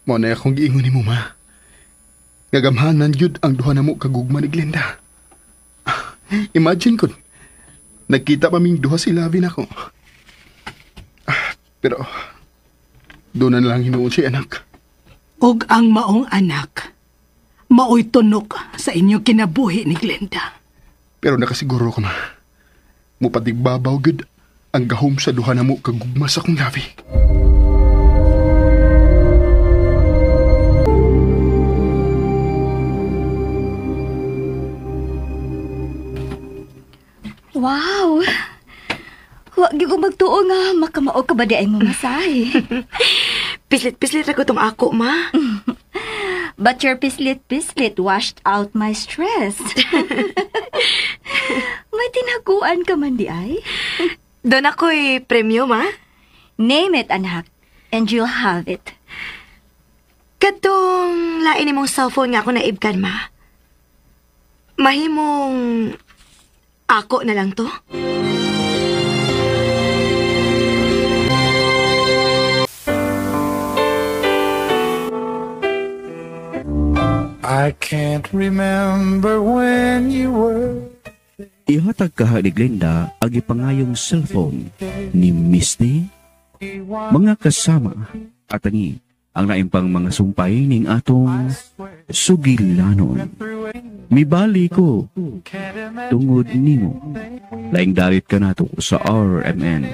Mao na akong giingon nimo ma. Gagamhanan gyud ang duha namo kagugma ni Glenda. Imagine kun nagkita pa ming duha si Lavi nako. Pero doon na lang hinuon si anak. Og ang maong anak, maoy tunok sa inyong kinabuhi ni Glenda. Pero nakasiguro ka ma, mupatigbabaw gud ang gahom sa duha namo kagugma sa akong Lavi. Wow! Wa gyud ko magtuo nga makamao ka ba di ay mo masahe. Pislit-pislit ra ko tong ako, ma. But your pislit-pislit washed out my stress. May tinaguan ka man di ay? Doon ako'y premyo, ma. Name it, anak, and you'll have it. Katong lain imong cellphone nga ako naibkan, ma. Mahimong ako na lang to? I can't remember when you were. Ihatag kaha ni Glenda ang ipangayong cellphone ni Misty. Mga kasama at tangi Ang naimpang mga sumpay ning atong sugilanon. Mibali ko tungod nimo. Laing dalit ka nato sa RMN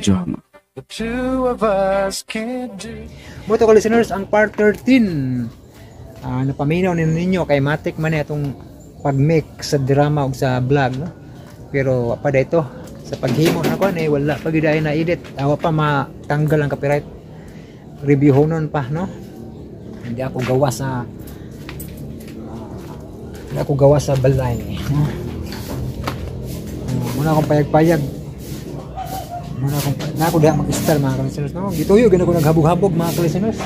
Drama. The two of us can't do. Mo to ka listeners, ang part 13. Napaminaw ninyo kay matik man atong pag-make sa drama ug sa vlog, no? Pero pa ito sa paghimo na ko eh, wala pa gyud na edit. Awa pa matanggal ang copyright. Review honon pa, no? Hindi ako gawa sa balay, no? Muna akong payag-payag. Muna akong na ako diha mag-start, mga ka-listeners, no? Gituyo gina ko naghabog-habog, mga ka-listeners,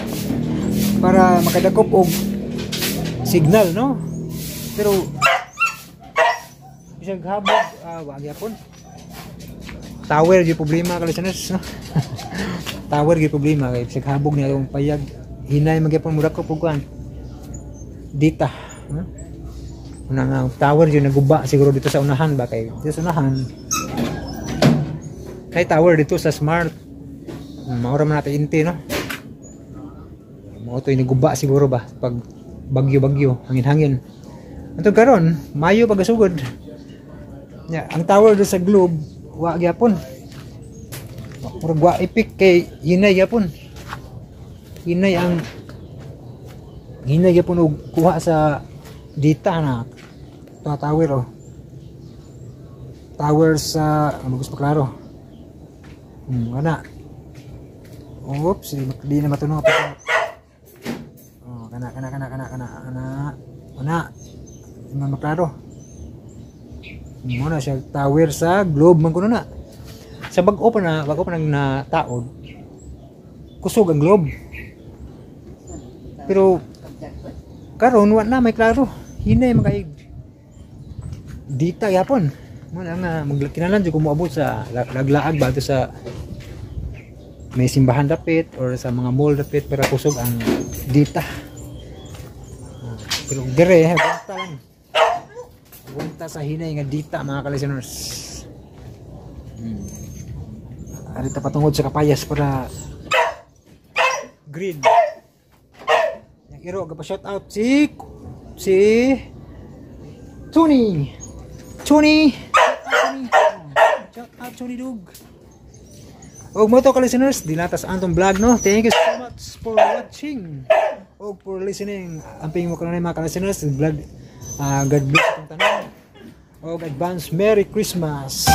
para makadakop og signal, no? Pero bisag habog, wa gyapon. Tower gyud problema, ka-listeners, no? Tower gyud problema kay bisag habog niya akong payag, hinay man gyapon mudakop og kuan. Dita, no? Una nga tower gyud naguba siguro dito sa unahan ba, kay dito sa unahan kay tower dito sa Smart. Maura man natin inti, no? Mao to naguba siguro ba pag bagyo-bagyo, hangin-hangin. Antong karon, Mayo pagasugod. Ya, ang tower do sa Globe wa gyapon. Murag wa ipik kay hinay gyapon. Hinay ang hinay gyapon og kuha sa data na ito tower, oh. Tower sa ano gusto klaro. Ana. Oops, di na matunog pa. Oh, kana kana kana kana kana ana ana. Di man maklaro. Mo na siya tower sa Globe man kuno na. Sa bag-o pa na, bag-o pa nang nataod. Kusog ang Globe. Pero karon wa na may klaro. Hinay man kay dita gyapon. Mo na nga magkinalan jud ko moabot sa laglaag ba sa may simbahan dapit or sa mga mall dapit para kusog ang dita. Pero dire bunta lang. Bunta sa hinay nga dita, mga ka-listeners. Arita patungod sa Kapayas para green. Yang iro gapa shout out si si Tony. Tony. Shout out Tony Dug. Og mo to ka listeners, dilatas antong vlog, no. Thank you so much for watching og for listening. Amping mo kanunay, mga ka-listeners, vlog. God bless atong tanan. Og advance Merry Christmas.